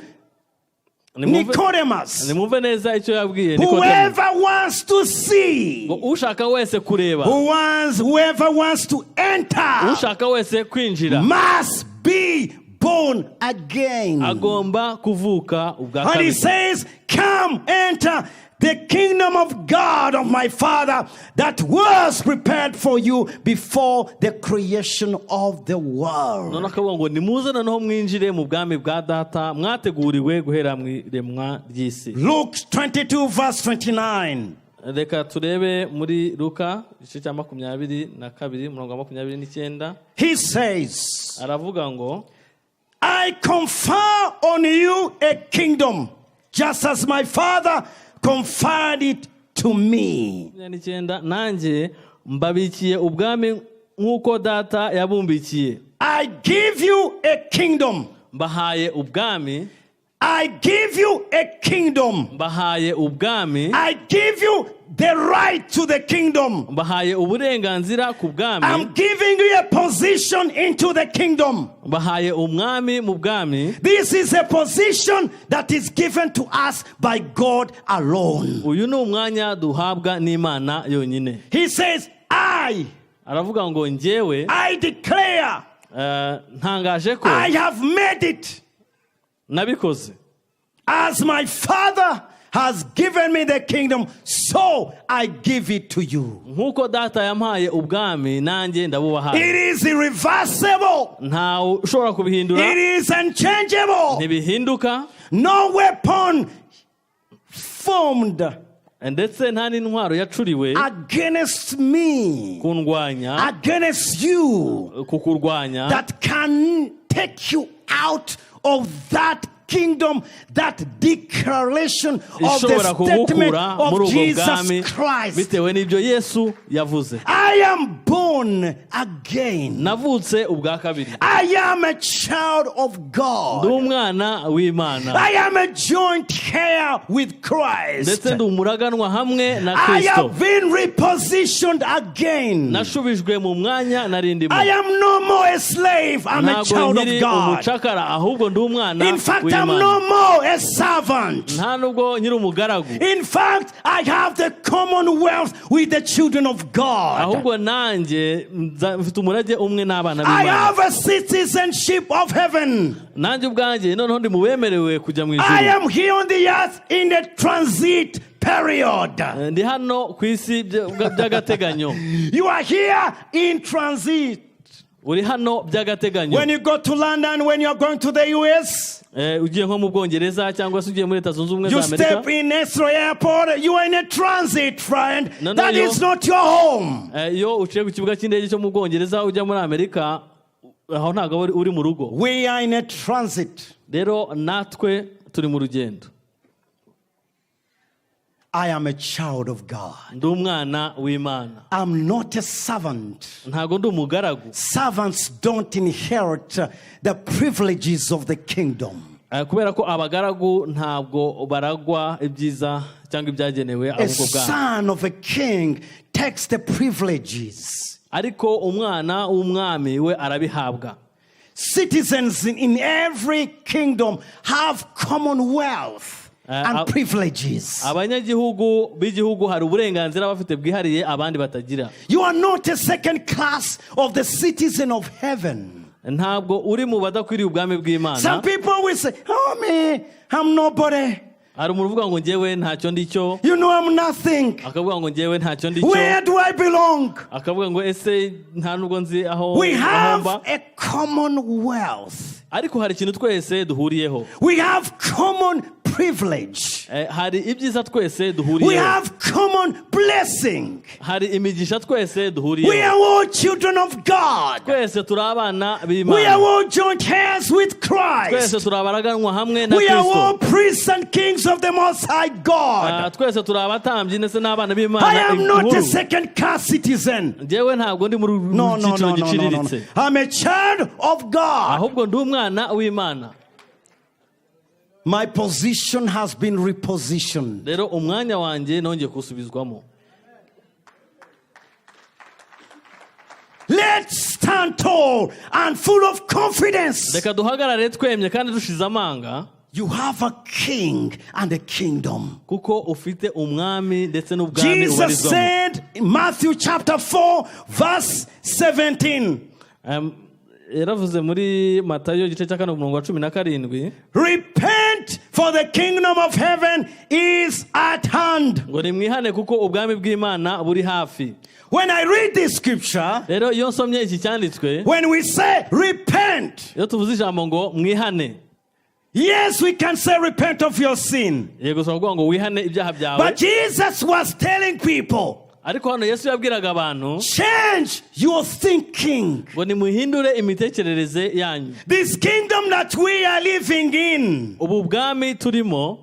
Nicodemus. Nimwumve neza icyo yabwiye Nikodemu. Whoever wants to see, Ngo ushaka wese kureba whoever wants to enter ushaka wese kwinjira must be born again. Agomba kuvuka ubwa And he kabiri. says, "Come, enter. the kingdom of God of my Father that was prepared for you before the creation of the world. Noneho akavuga ngo nimuze noneho mwinjire mu bwami bwa Data mwateguriwe guhera mu iremwa ry'isi. Luke 22, verse 29. Reka turebe muri Luka igice cya 22, umurongo wa 29. He says, Aravuga ngo, "I confer on you a kingdom, just as my Father conferred it to me." 29, nanjye mbabikiye ubwami nk'uko Data yabumbikiye. I give you a kingdom. Mbahaye ubwami. I give you a kingdom. Mbahaye ubwami. I give you the right to the kingdom. Mbahaye uburenganzira ku bwami. I'm giving you a position into the kingdom. Mbahaye umwami mu bwami. This is a position that is given to us by God alone. Uyu ni umwanya duhabwa n'Imana yonyine. He says, I, Aravuga ngo njyewe, I declare, ntangaje ko, I have made it. Nabikoze. As my Father has given me the kingdom, so I give it to you. Nk'uko Data yampaye ubwami, nanjye ndabubahaye. It is irreversible. Ntawe ushobora kubihindura. It is unchangeable. Ntibihinduka. No weapon formed Ndetse nta n'intwaro yacuriwe against me, kundwanya, against you, kukurwanya, that can take you out of that kingdom, that declaration of the ishobora statement kugukura muri of ubwo bwami Jesus Christ. Bitewe n'ibyo Yesu yavuze. I am born again. Navutse ubwa kabiri. I am a child of Ndi God. umwana w'Imana. I am a joint heir with Christ. Ndetse ndi umuraganwa hamwe na I Kristo. have been repositioned again. Nashubijwe mu mwanya nari ndimo. I am no more a slave. I'm a Ntabwo child of nkiri God. umucakara, ahubwo ndi umwana In fact, I'm w'Imana. No more a servant. Nta nubwo nkiri umugaragu. In fact, I have the commonwealth with the children of God. Ahubwo nanjye mfite umurage umwe n'abana I b'Imana. have a citizenship of heaven. Nanjye ubwanjye noneho ndi mu bemerewe kujya mu I ijuru. Am here on the earth in the transit period. Ndi hano ku isi by'agateganyo. You are here in transit. Uri hano by'agateganyo. When you go to London, when you are going to the US, Ugiye nko mu Bwongereza cyangwa se ugiye muri Leta Zunze Ubumwe you za Amerika, step in Heathrow Airport, you are in a transit, friend. No, That you- is not your home. Iyo uciye ku kibuga cy'indege cyo mu Bwongereza ujya muri Amerika, aho ntabwo uri mu rugo. We are in a transit. Rero natwe turi mu rugendo. I am a child of God. Ndi umwana w'Imana. I'm not a servant. Ntabwo ndi umugaragu. Servants don't inherit the privileges of the kingdom. Kubera ko abagaragu ntabwo baragwa ibyiza cyangwa ibyagenewe A ahubwo bwabo. Son of a king takes the privileges. Ariko umwana w'umwami we arabihabwa. Citizens in every kingdom have commonwealth and privileges. Abanyagihugu b'igihugu hari uburenganzira bafite bwihariye abandi batagira. You are not a second class of the citizen of heaven. Ntabwo uri mu badakwiriye ubwami bw'Imana. Some people will say, "Oh, me, I'm nobody." Hari umuntu uvuga ngo njyewe ntacyo ndi cyo. I'm nothing. Akavuga ngo njyewe ntacyo ndi cyo. Where do I belong? Akavuga ngo ese nta nubwo nzi aho We aho have mba. A commonwealth. Ariko hari ikintu twese duhuriyeho. We have common privilege. Hari ibyiza twese We duhuriyeho. Have common blessing. Hari imigisha twese We duhuriyeho. Are all children of God. Twese turi abana We are b'Imana. All joint heirs with Christ. Twese turi abaraganwa hamwe na We are all Kristo. Priests and kings of the Most High God. Twese turi abatambyi ndetse n'abana b'Imana I am not a inkuru. Second class citizen. Njyewe ntabwo ndi muri No, cyiciro no. giciriritse. I'm a child of God. Ahubwo ndi umwana w'Imana. My position has been repositioned. Rero umwanya wanjye nongeye kuwusubizwamo. Let's stand tall and full of confidence. Reka duhagarare twemye kandi dushize amanga. You have a king and a kingdom. Kuko ufite umwami ndetse n'ubwami Jesus ubarizwamo. Said in Matthew chapter 4, verse 17, Yaravuze muri Matayo igice cya 4, umurongo wa 17, "Repent, For the kingdom of heaven is at hand." Ngo nimwihane kuko ubwami bw'Imana buri hafi. When I read this scripture, Rero iyo nsomye iki cyanditswe, when we say repent, iyo tuvuze ijambo ngo mwihane, yes, we can say repent of your sin. Yego ushobora kuvuga ngo wihane ibyaha byawe. But Jesus was telling people, Ariko hano Yesu yabwiraga abantu change your thinking. Ngo nimuhindure imitekerereze yanyu. This kingdom that we are living in, Ubu bwami turimo,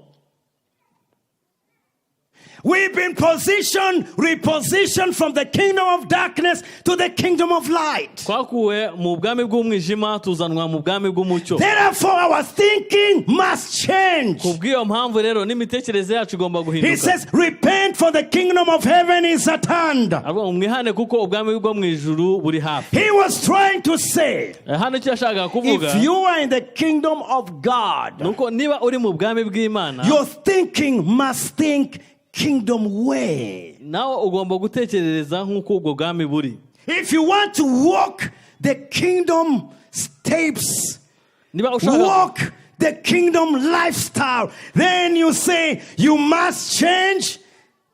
we've been positioned, repositioned from the kingdom of darkness to the kingdom of light. Twakuwe mu bwami bw'umwijima tuzanwa mu bwami bw'umucyo. Therefore, our thinking must change. Ku bw'iyo mpamvu rero n'imitekerereze yacu igomba He guhinduka. says, "Repent, for the kingdom of heaven is at hand." Aravuga ngo mwihane kuko ubwami bwo mu ijuru buri hafi. He was trying to say, Hano icyo yashakaga kuvuga if you are in the kingdom of God, nuko niba uri mu bwami bw'Imana, your thinking must think kingdom way. Nawe ugomba gutekerereza nk'uko ubwo bwami buri. If you want to walk the kingdom steps, Niba ushaka walk the kingdom lifestyle, then you say you must change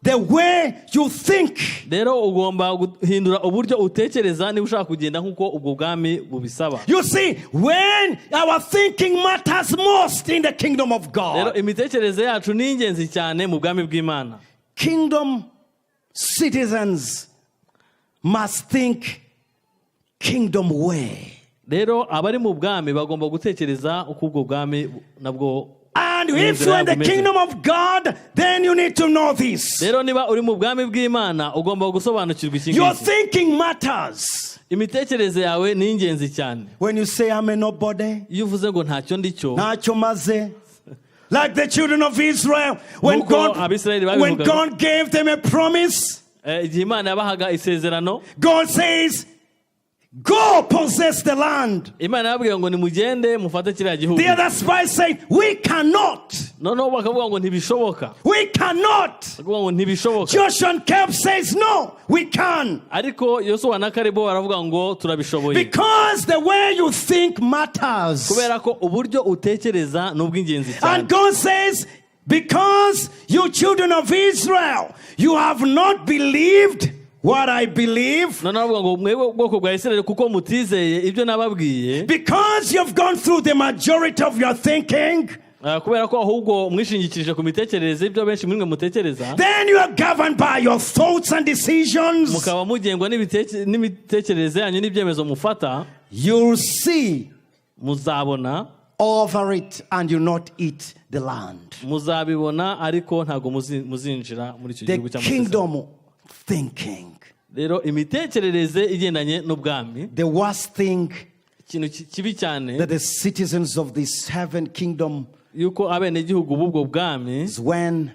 the way you think. Rero ugomba guhindura uburyo utekereza niba ushaka kugenda nk'uko ubwo bwami bubisaba. You see, when our thinking matters most in the kingdom of Rero God, imitekerereze yacu ni ingenzi cyane mu bwami bw'Imana. Kingdom citizens must think kingdom way. Rero abari mu bwami bagomba gutekereza uko ubwo bwami nabwo And if you're in the kingdom of God, then you need to know this. Rero niba uri mu bwami bw'Imana ugomba gusobanukirwa iki Your ngiki. Thinking matters. Imitekerereze yawe ni ingenzi cyane. When you say, "I'm a nobody," Iyo uvuze ngo ntacyo ndi cyo, ntacyo maze. Like the children of Israel, Nk'uko Abisirayeli when babivugaga. God gave them a promise, igihe Imana yabahaga isezerano, God says, "Go possess the land." Imana yababwiye ngo nimugende mufate kiriya gihugu. The other spies said, "We cannot." Noneho bakavuga ngo ntibishoboka. "We cannot." Bakavuga ngo ntibishoboka. Joshua and Caleb says, "No, we can." Ariko Yosuwa na Kalebu baravuga ngo turabishoboye. Because the way you think matters. Kubera ko uburyo utekereza ni ubw'ingenzi cyane. And God says, "Because you children of Israel, you have not believed what I believe, Noneho aravuga ngo mwebwe ubwoko bwa Isirayeli kuko mutizeye ibyo nababwiye, because you've gone through the majority of your thinking, kubera ko ahubwo mwishingikirije ku mitekerereze y'ibyo benshi muri mwe mutekereza, then you are governed by your thoughts and decisions. Mukaba mugengwa n'imitekerereze yanyu n'ibyemezo mufata, You'll see muzabona over it and you'll not eat the land." Muzabibona ariko ntabwo muzinjira muri icyo The gihugu cy'amasezerano. Kingdom thinking. Rero imitekerereze igendanye n'ubwami. The worst thing Ikintu kibi cyane that the citizens of this heaven kingdom yuko abenegihugu b'ubwo bwami is when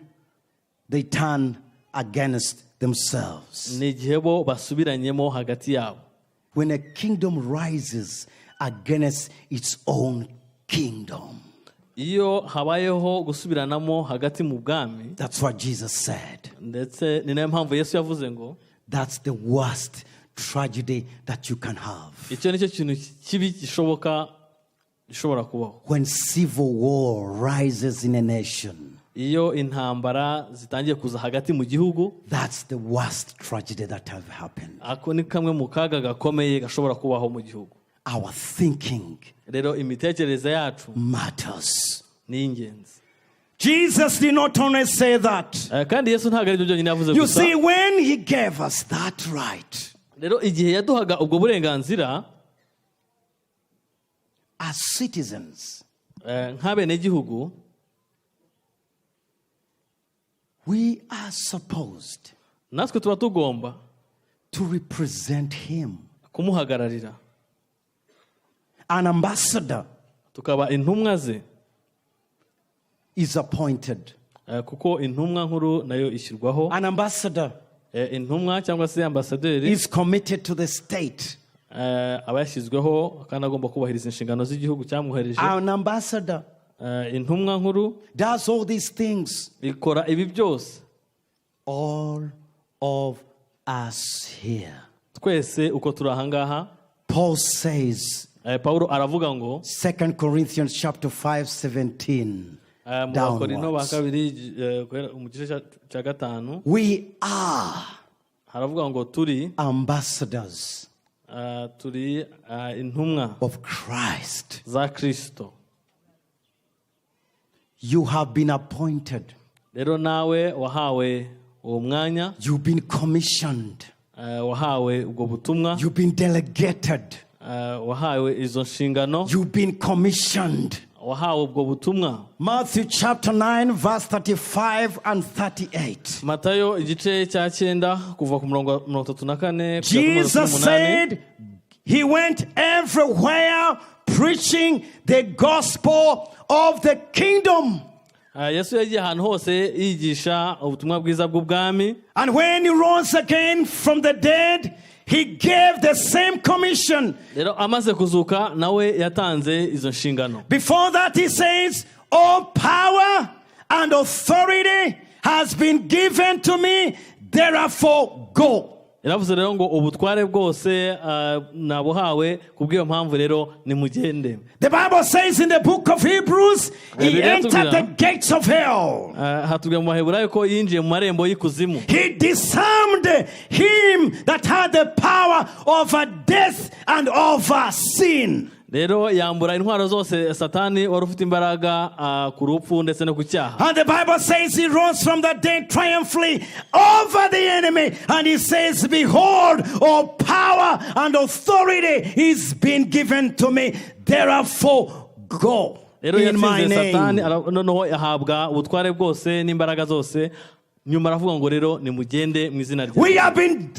they turn against themselves. Ni igihe bo basubiranyemo hagati yabo. When a kingdom rises against its own kingdom. Iyo habayeho gusubiranamo hagati mu bwami. That's what Jesus said. Ndetse ni nayo mpamvu Yesu yavuze ngo That's the worst tragedy that you can have. Icyo nicyo kintu kibi gishoboka gishobora kubaho. When civil war rises in a nation, Iyo intambara zitangiye kuza hagati mu gihugu, that's the worst tragedy that have happened. Ako ni kamwe mu kaga gakomeye gashobora kubaho mu gihugu. Our thinking Rero imitekerereze yacu matters. Ni ingenzi. Jesus did not only say that. Kandi Yesu ntabwo aribyo byonyine yavuze You gusa. see, when he gave us that right Rero igihe yaduhaga ubwo burenganzira as citizens, nk'abenegihugu, we are supposed natwe tuba tugomba to represent him. Kumuhagararira. An ambassador Tukaba intumwa ze. Is appointed. Kuko intumwa nkuru nayo ishyirwaho. An ambassador Intumwa cyangwa se ambasaderi is committed to the state. Aba yashyizweho kandi agomba kubahiriza inshingano z'igihugu cyamwohereje. An ambassador Intumwa nkuru does all these things. Ikora ibi byose. All of us here. Twese uko turi ahangaha. Paul says, Pawulo aravuga ngo 2 Corinthians chapter 5, 17. Mu Bakorinto ba downwards. kabiri, guhera mu gice cya gatanu, We are haravuga ngo turi ambassadors turi intumwa of Christ. za Kristo. You have been appointed. Rero nawe wahawe uwo mwanya. You've been commissioned. Wahawe ubwo butumwa. You've been delegated. Wahawe izo nshingano. You've been commissioned. Wahawe ubwo butumwa. Matthew chapter 9, verse 35 and 38. Matayo igice cya cyenda, kuva ku murongo wa 34 kugera kuri mirongo itatu Jesus n'umunani. said he went everywhere preaching the gospel of the kingdom. Yesu yagiye ahantu hose yigisha ubutumwa bwiza bw'ubwami. And when he rose again from the dead, he gave the same commission. Rero amaze kuzuka nawe yatanze izo nshingano. Before that, he says, "All power and authority has been given to me, therefore go." Yaravuze rero ngo ubutware bwose nabuhawe, kubw'iyo mpamvu rero nimugende. The Bible says in the book of Hebrews, he Bibiliya entered the itubwira- gates of hell. Hatubwira mu Baheburayo ko yinjiye mu marembo y'ikuzimu. He disarmed him that had the power over death and over sin. Rero yambura intwaro zose Satani wari ufite imbaraga ku rupfu ndetse no ku cyaha. And the Bible says he rose from the dead triumphantly over the enemy. And he says, "Behold, all power and authority is been given to me. Therefore, go Rero in my yatsinze Satani, name." noneho ahabwa ubutware bwose n'imbaraga zose, nyuma aravuga ngo rero nimugende mu izina rye. We have been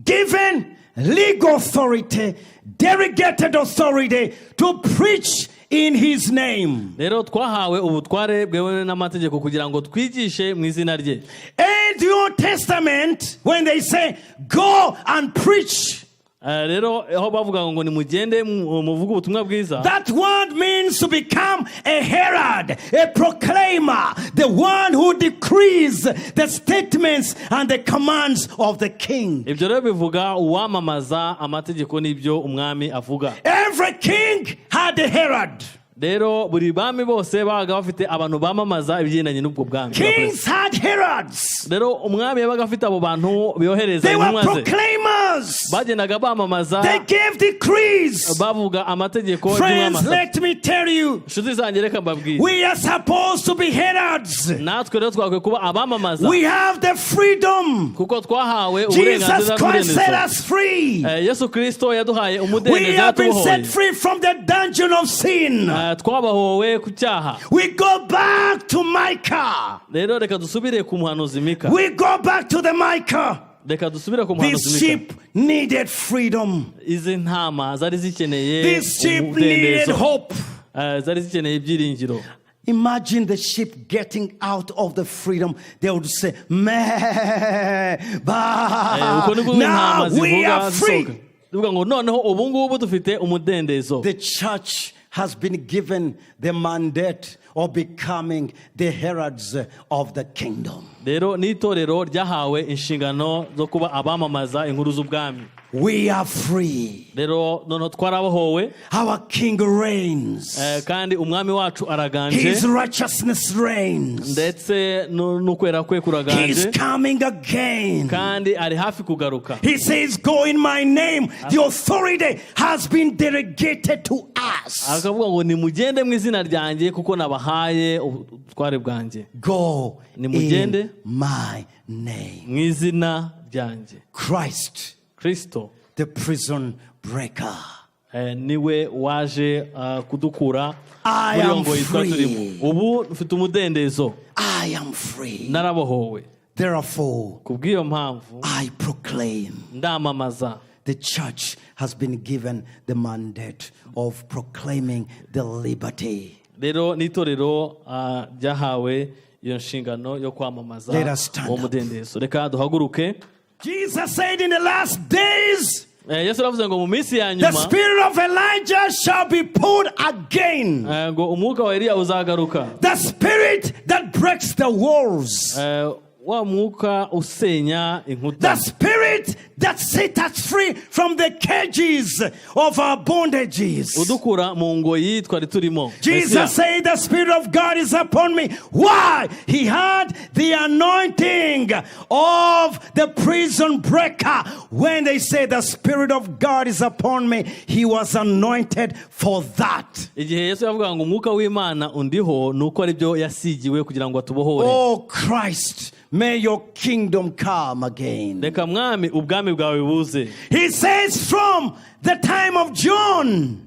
given legal authority, delegated authority to preach in his name. Rero twahawe ubutware bwemewe n'amategeko kugira ngo twigishe mu izina rye. In the Old Testament, when they say, "Go and preach," Rero aho bavuga ngo nimugende muvuge ubutumwa bwiza, that word means to become a herald, a proclaimer, the one who decrees the statements and the commands of the king. Ibyo rero bivuga uwamamaza amategeko n'ibyo umwami avuga. Every king had a herald. Rero buri bami bose babaga bafite abantu bamamaza ibigendanye n'ubwo bwami. Kings had heralds. Rero umwami yabaga afite abo bantu bohereza They were intumwa ze. proclaimers. Bagendaga bamamaza, They gave decrees. bavuga amategeko Friends, y'umwami. let me tell you, Inshuti zanjye, reka mbabwire, we are supposed to be heralds. natwe rero twakwiye kuba abamamaza, We have the freedom. kuko twahawe Jesus uburenganzira Christ set bw'umudendezo. us free. Yesu Kristo yaduhaye We umudendezo, have been set yatubohoye. free from the dungeon of sin. Twabahowe ku cyaha. We go back to Micah. Rero reka dusubire ku muhanuzi Mika. We go back to the Micah. Reka dusubire ku These muhanuzi Mika. sheep needed freedom. Izi ntama zari zikeneye These sheep needed umudendezo. hope. Zari zikeneye ibyiringiro. Imagine the sheep getting out of the freedom. They would say, "Meh, bah." Uko niko intama Now we zivuga are free. zisohoka, zivuga ngo noneho ubu ngubu dufite umudendezo. The church has been given the mandate of becoming the heralds of the kingdom. Rero n'itorero ryahawe inshingano zo kuba abamamaza inkuru z'ubwami. We are free. Rero noneho twarabohowe. Our king reigns. Kandi umwami wacu araganje. His righteousness reigns. Ndetse n'ukwera kwe He's kuraganje. coming again. Kandi ari hafi kugaruka. He says, "Go in my name." The authority has been delegated to us. Akavuga ngo nimugende mu izina ryanjye kuko nabahaye ubutware bwanjye. Go Nimugende. in my name. Mu izina ryanjye. Christ, Kristo, the prison breaker. Niwe waje kudukura I muri iyo am ngoyi twari free. turimo. Ubu mfite umudendezo. I am free. Narabohowe. Therefore, Ku bw'iyo mpamvu I proclaim. ndamamaza. The church has been given the mandate of proclaiming the liberty. Rero n'itorero ryahawe iyo nshingano yo kwamamaza Let us stand uwo up. mudendezo. Reka duhaguruke. Jesus said in the last days, Yesu aravuze ngo mu minsi ya the nyuma, spirit of Elijah shall be poured again. Ngo umwuka wa Eliya uzagaruka. The spirit that breaks the walls. Wa mwuka usenya inkuta. The spirit that set us free from the cages of our bondages. Udukura mu ngoyi twari turimo. Jesus Mesiya. Said, "The Spirit of God is upon me." Why? He had the anointing of the prison breaker. When they say the Spirit of God is upon me, he was anointed for that. Igihe Yesu yavugaga ngo umwuka w'Imana undiho ni uko aribyo yasigiwe kugira ngo atubohore. Oh Christ, may your kingdom come again. Reka mwami ubwami bwawe buze. He says from the time of John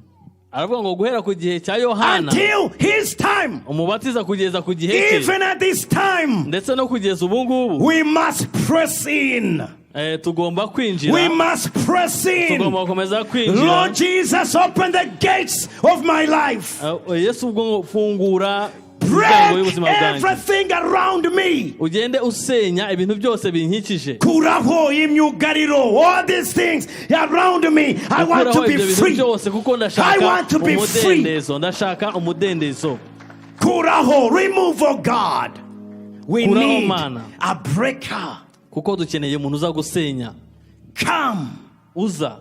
Aravuga ngo guhera ku gihe cya Yohana until his time, umubatiza kugeza ku gihe cye even at this time, ndetse no kugeza ubu ngubu we must press in. Eh, tugomba kwinjira. We must press in. Tugomba gukomeza kwinjira. Lord Jesus, open the gates of my life. Eh, Yesu ubwo ngo fungura imiryango Break y'ubuzima bwanjye. Everything around me. Ugende usenya ibintu byose binkikije. Kuraho imyugariro, all these things around me. I want to Gukuraho be ibyo bintu free. byose kuko I ndashaka want to be free. Umudendezo ndashaka umudendezo. Kuraho, remove, oh God. We Kuraho, need Mana. A breaker. Kuko dukeneye umuntu uza gusenya. Come. Uza.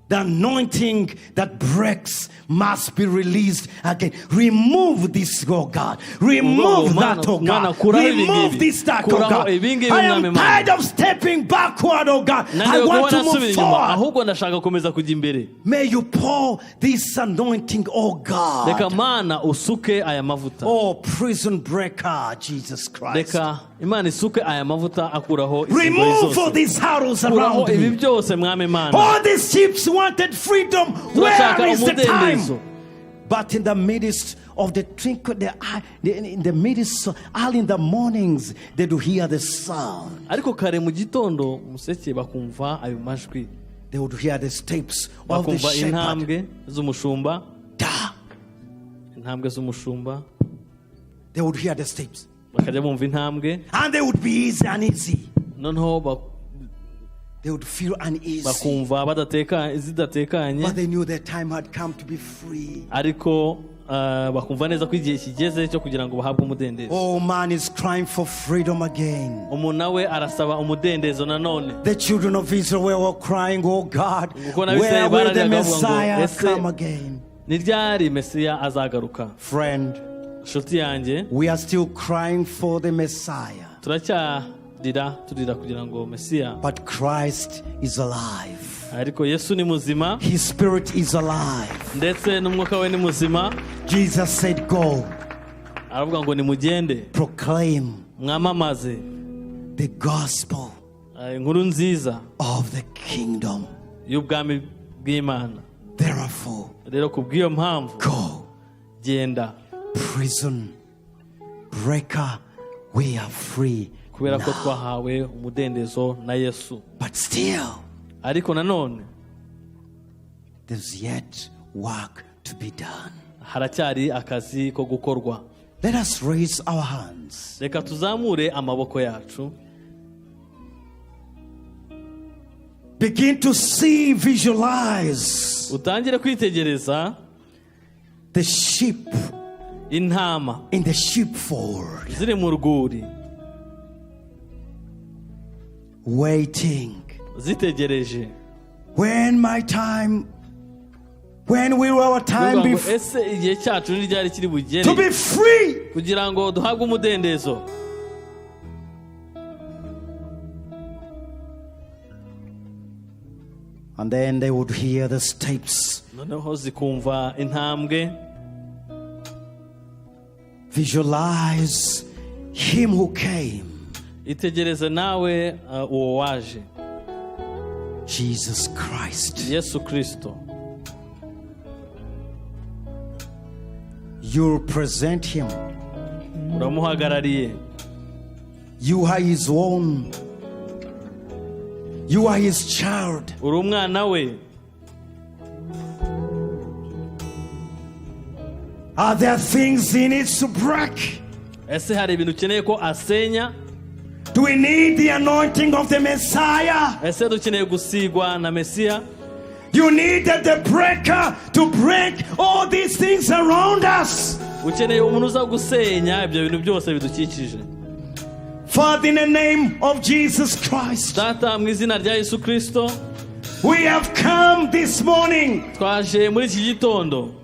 The anointing that breaks must be released again. Remove this, oh God. Remove that, oh Mwana, God. kuraho ibi Remove ngibi. this, that, oh Kuraho God. ibi ngibi, I am Mwami Mana. tired of stepping backward, oh God. I Naniwe want kuba to move nasubira inyuma forward. ahubwo ndashaka gukomeza kujya imbere. May you pour this anointing, oh Reka God. Mana usuke aya mavuta. Oh, prison breaker, Jesus Christ. Reka Imana isuke aya mavuta akuraho izi ngoyi Remove all zose. these arrows Kuraho around ibi me. byose mwami Mana. All these sheep wanted freedom. Turashaka Where is the umudendezo. time? But in the midst of the twinkle, the eye, in the midst, early in the mornings, they do hear the sound. Ariko kare mu gitondo umuseke bakumva ayo majwi. They would hear the steps of the Bakumva shepherd. Intambwe z'umushumba. Da. Intambwe z'umushumba. They would hear the steps. Bakajya bumva intambwe. And they would be easy and uneasy. Noneho They would feel uneasy. Bakumva zidatekanye. But they knew their time had come to be free. Ariko ah, bakumva neza ko igihe kigeze cyo kugira ngo bahabwe umudendezo. Oh, man is crying for freedom again. Umuntu nawe arasaba umudendezo nanone. The children of Israel were crying, "Oh God, Kuko n'Abisirayeli where will the barariraga bavuga ngo, Messiah "Ese come again?" ni ryari Mesiya azagaruka? Friend, nshuti yanjye, we are still crying for the Messiah. Turacyarira turira kugira ngo Mesiya. But Christ is alive. Ariko Yesu ni muzima. His spirit is alive. Ndetse n'umwuka we ni muzima. Jesus said, "Go, Aravuga ngo nimugende proclaim mwamamaze the gospel eh, inkuru nziza of the kingdom." Y'ubwami bw'Imana. Therefore, Rero ku bw'iyo mpamvu go, genda. Prison breaker, we are free Kubera ko now. Twahawe umudendezo na Yesu. But still, Ariko nanone there's yet work to be done. Haracyari akazi ko gukorwa. Let us raise our hands. Reka tuzamure amaboko yacu. Begin to see, visualize Utangire kwitegereza the sheep intama in the sheepfold, ziri mu rwuri waiting. Zitegereje. When my time, when will our time Bivuga be ngo, ese igihe cyacu ni ryari kiri bugere to be free? Kugira ngo duhabwe umudendezo? And then they would hear the steps. Noneho zikumva intambwe. Visualize him who came, Itegereze nawe uwo waje. Jesus Christ. Yesu Kirisito. You present him. Uramuhagarariye. You are his own. You are his child. Uri umwana we. Are there things he needs to break? Ese hari ibintu ukeneye ko asenya? Do we need the anointing of the Messiah? Ese dukeneye gusigwa na Mesiya? You need the breaker to break all these things around us. Ukeneye umuntu uza gusenya ibyo bintu byose bidukikije. Father, in the name of Jesus Christ, Data, mu izina rya Yesu Kirisito, we have come this morning. Twaje muri iki gitondo.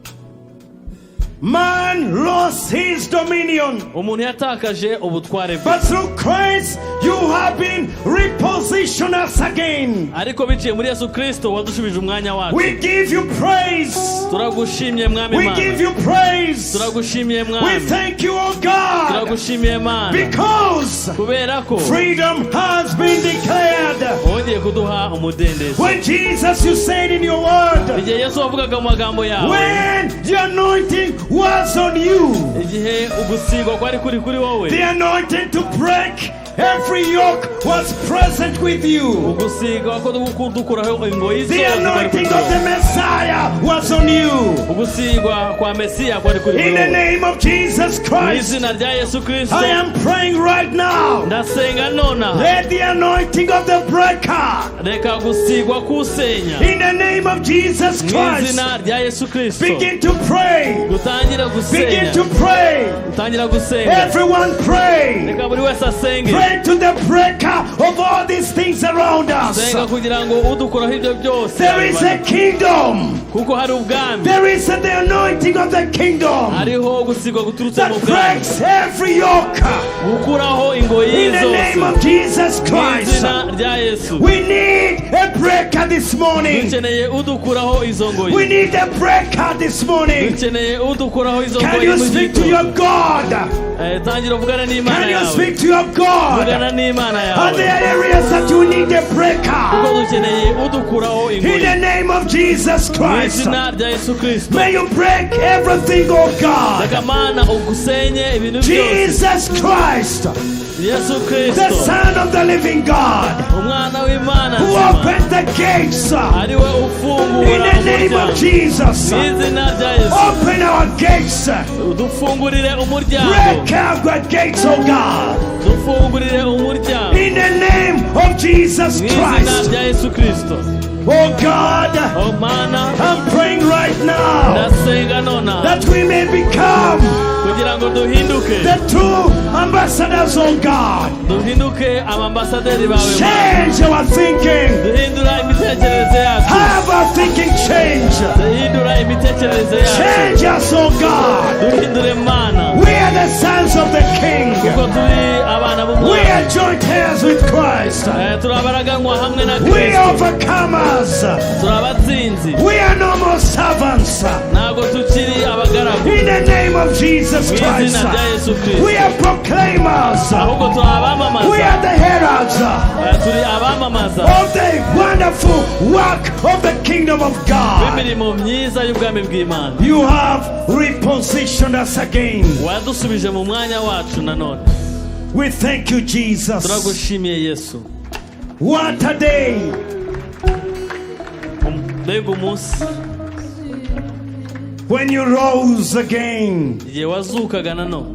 Man lost his dominion. Umuntu yatakaje ubutware bwe. But through Christ, you have been repositioned us again. Ariko biciye muri Yesu Kirisito wadushubije umwanya wacu. We give you praise. Turagushimye, Mwami We Mana. Give you praise. Turagushimiye, We Mwami. Thank you, oh God, Turagushimiye, Mana, because kubera ko freedom has been declared. Wongeye kuduha umudendezo. When Jesus, you said in your word, Igihe Yesu wavugaga mu magambo yawe, when the anointing was on you, igihe ugusigwa kwari kuri kuri wowe, the anointing to break every yoke was present with you. Ugusigwa ko dukuraho ingoyi The zose kwari anointing kuri of the wowe. Messiah was on you. Ugusigwa kwa Mesiya kwari kuri In the wowe. Name of Jesus Mu Christ, izina rya Yesu Kirisito, I am praying right now. Ndasenga nonaha. Let the anointing of the breaker, Reka gusigwa kusenya, in the name of Jesus mu Christ, izina rya Yesu Kirisito, begin to pray. Gutangira Begin gusenya. To pray. Gutangira gusenga. Everyone pray. Reka buri wese asenge. Pray to the breaker of all these things around us. Senga kugira ngo udukuraho ibyo byose There is a kingdom. Kuko hari ubwami. There is the anointing of the kingdom Hariho gusigwa guturutse mu that bwami breaks every yoke. Gukuraho ingoyi In the name zose. Of Jesus Mu Christ. izina rya Yesu. We need a breaker this morning. Dukeneye udukuraho izo We ngoyi. Need a breaker this morning. Dukeneye udukuraho izo Can ngoyi you mu speak to gitondo. Your God? Eh, tangira uvugane n'Imana Can you yawe. Speak to your God? Vugana n'Imana Are yawe. there areas that you need a Kuko breaker? Dukeneye udukuraho In ingoyi. The name of Jesus Mu Christ. izina rya Yesu Kirisito. May you break everything, oh God. Reka Mana ugusenye ibintu byose. Jesus Christ, Yesu the Kirisito, Son of the living God, umwana w'Imana who nzima, opened the gates. Ariwe In ufungura the name of umuryango. Jesus, Mu izina rya Yesu, open our gates. dufungurire umuryango. Break our gates, oh God. Dufungurire umuryango. In the name of Jesus Mu izina Christ. Rya Yesu Kirisito. Oh God, Oh Mana, I'm praying right now ndasenga nonaha that we may become kugira ngo duhinduke the true ambassadors, oh God. Duhinduke abambasaderi bawe, Mana. Change our thinking. Duhindura imitekerereze yacu. Have our thinking change. Duhindura imitekerereze yacu. Change us, oh God. Duhindure, Mana. We are the sons of the King. Kuko turi abana We b'umwami. Are joint heirs with Christ. Eh, turi abaraganwa hamwe na We Kristo. Are overcomers. Turi abatsinzi. We are no more servants. Ntabwo tukiri abagaragu. In the name of Jesus Mu Christ. izina rya Yesu Kristo. We are proclaimers. Ahubwo turi abamamaza. We are the heralds Eh, turi abamamaza of the wonderful work of the kingdom of God. b'imirimo myiza y'ubwami bw'Imana. You have repositioned us again. Wadusubije mu mwanya wacu nanone. We thank you, Jesus. Turagushimiye, Yesu. What a day Mbega umunsi when you rose again. Igihe wazukaga nanone.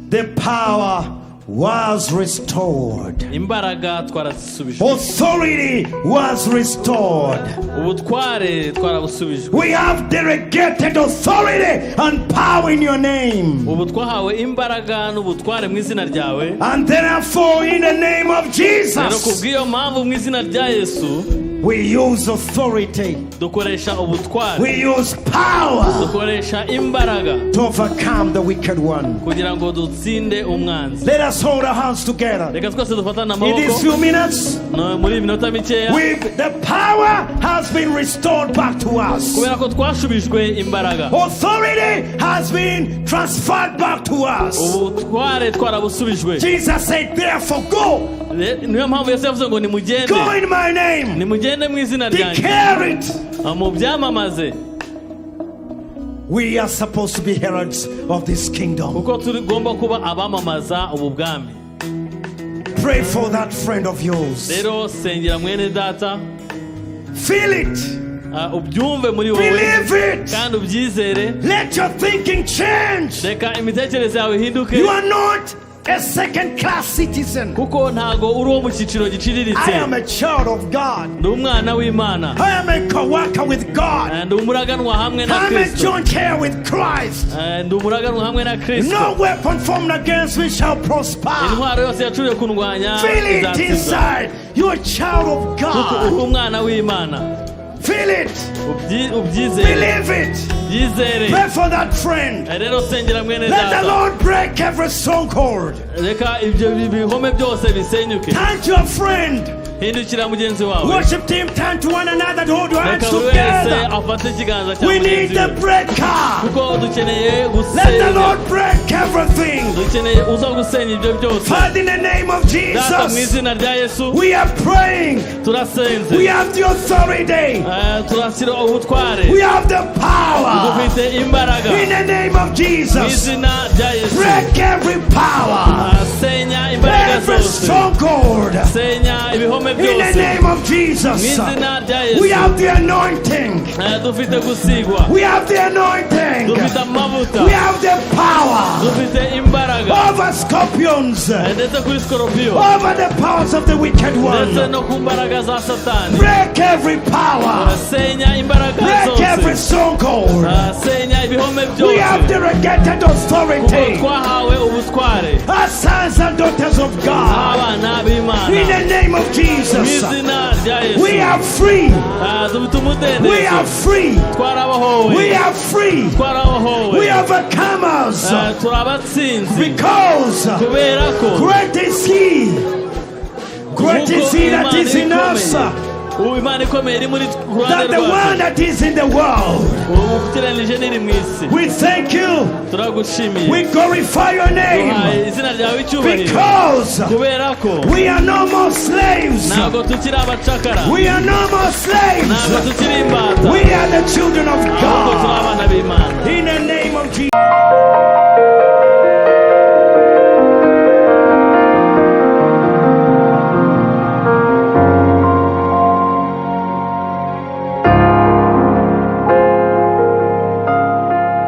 The power was restored. Imbaraga twarazisubijwe. Authority was restored. Ubutware twarabusubijwe. We have delegated authority and power in your name. Ubu twahawe imbaraga n'ubutware mu izina ryawe. And therefore, in the name of Rero Jesus, kubw'iyo mpamvu mu izina rya Yesu, we use authority, dukoresha ubutware, we use power dukoresha imbaraga to overcome the wicked one. Kugira ngo dutsinde umwanzi. Let us hold our hands together. Reka twese dufatane In these amaboko. Few minutes, No, muri iyi minota mikeya, the power has been restored back to us. Kubera ko twashubijwe imbaraga. Authority has been transferred back to us. Ubutware twarabusubijwe. Jesus said, "Therefore, go." Niyo mpamvu Yesu yavuze ngo nimugende. Go in my name. Nimugende mu izina ryanjye. Declare it. Mubyamamaze. We are supposed to be heralds of this kingdom. Kuko tugomba kuba abamamaza ubu bwami. Pray for that friend of yours. Rero sengera mwene data. Feel it. Ah, ubyumve muri wowe. Believe it. Kandi ubyizere. Let your thinking change. Reka imitekerereze yawe ihinduke. You are not a second class citizen. Kuko ntago uri uwo mu cyiciro giciriritse. I am a child of God. Ndi umwana w'Imana. I am a co worker with God. Eh, ndi umuraganwa hamwe na I'm a Kristo. Joint heir with Christ. Eh, ndi umuraganwa hamwe na Kristo. No weapon formed against me shall prosper. Intwaro yose yacuriwe kundwanya Feel it izatsindwa. inside. You're a child of Kuko uri God. umwana w'Imana. Feel it. Ubyizere. Believe it. Byizere. Pray for that friend. Eh, rero sengera mwene Let the data. Lord break every stronghold. Reka ibyo bihome byose bisenyuke. Turn to your friend. Hindukira mugenzi wawe. Worship team, turn to one another. Hold your hands Reka buri wese together. afate ikiganza cya We need mugenzi the we. breaker. Kuko dukeneye Let the gusenya. Lord break everything. Dukeneye uza gusenya ibyo byose. Father, in the name of Data, mu Jesus, izina rya Yesu, we are praying. turasenze. We have the authority. Eh, turashyira ubutware. We have the power. Dufite imbaraga. In the name of Mu Jesus, izina rya Yesu, break every power, Ah, senya imbaraga every zose. stronghold. Senya ibihome In the byose. name of Mu Jesus, izina rya we Yesu. have the anointing. Eh, dufite gusigwa. We have the anointing. Dufite amavuta. We have the power Dufite imbaraga. Over scorpions, Eh, ndetse kuri sikorupiyo, over the powers of the wicked ndetse one. no ku mbaraga za Satani. Break every power, Senya imbaraga break every zose. stronghold. Ah, senya ibihome We have byose. Delegated Kuko authority twahawe ubutware as sons and daughters of God. abana b'Imana. In the name of Mu Jesus, izina rya Yesu. We are free. Ah, dufite We umudendezo. Are free. Twarabohowe. We are free. Twarabohowe. We are overcomers Ah, turi abatsinzi because kubera ko great is He. Great is kuko He that Imana is in us ikomeye. Ubu Imana ikomeye iri muri ku ruhande than the one rwacu that is in the world. ubu ugereranije n'iri mu isi. We thank you. Turagushimiye. We glorify your name Duhaye izina ryawe icyubahiro because kubera ko we are no more slaves. Ntabwo tukiri abacakara. We are no more Ntabwo slaves. tukiri imbata. We are the children of God.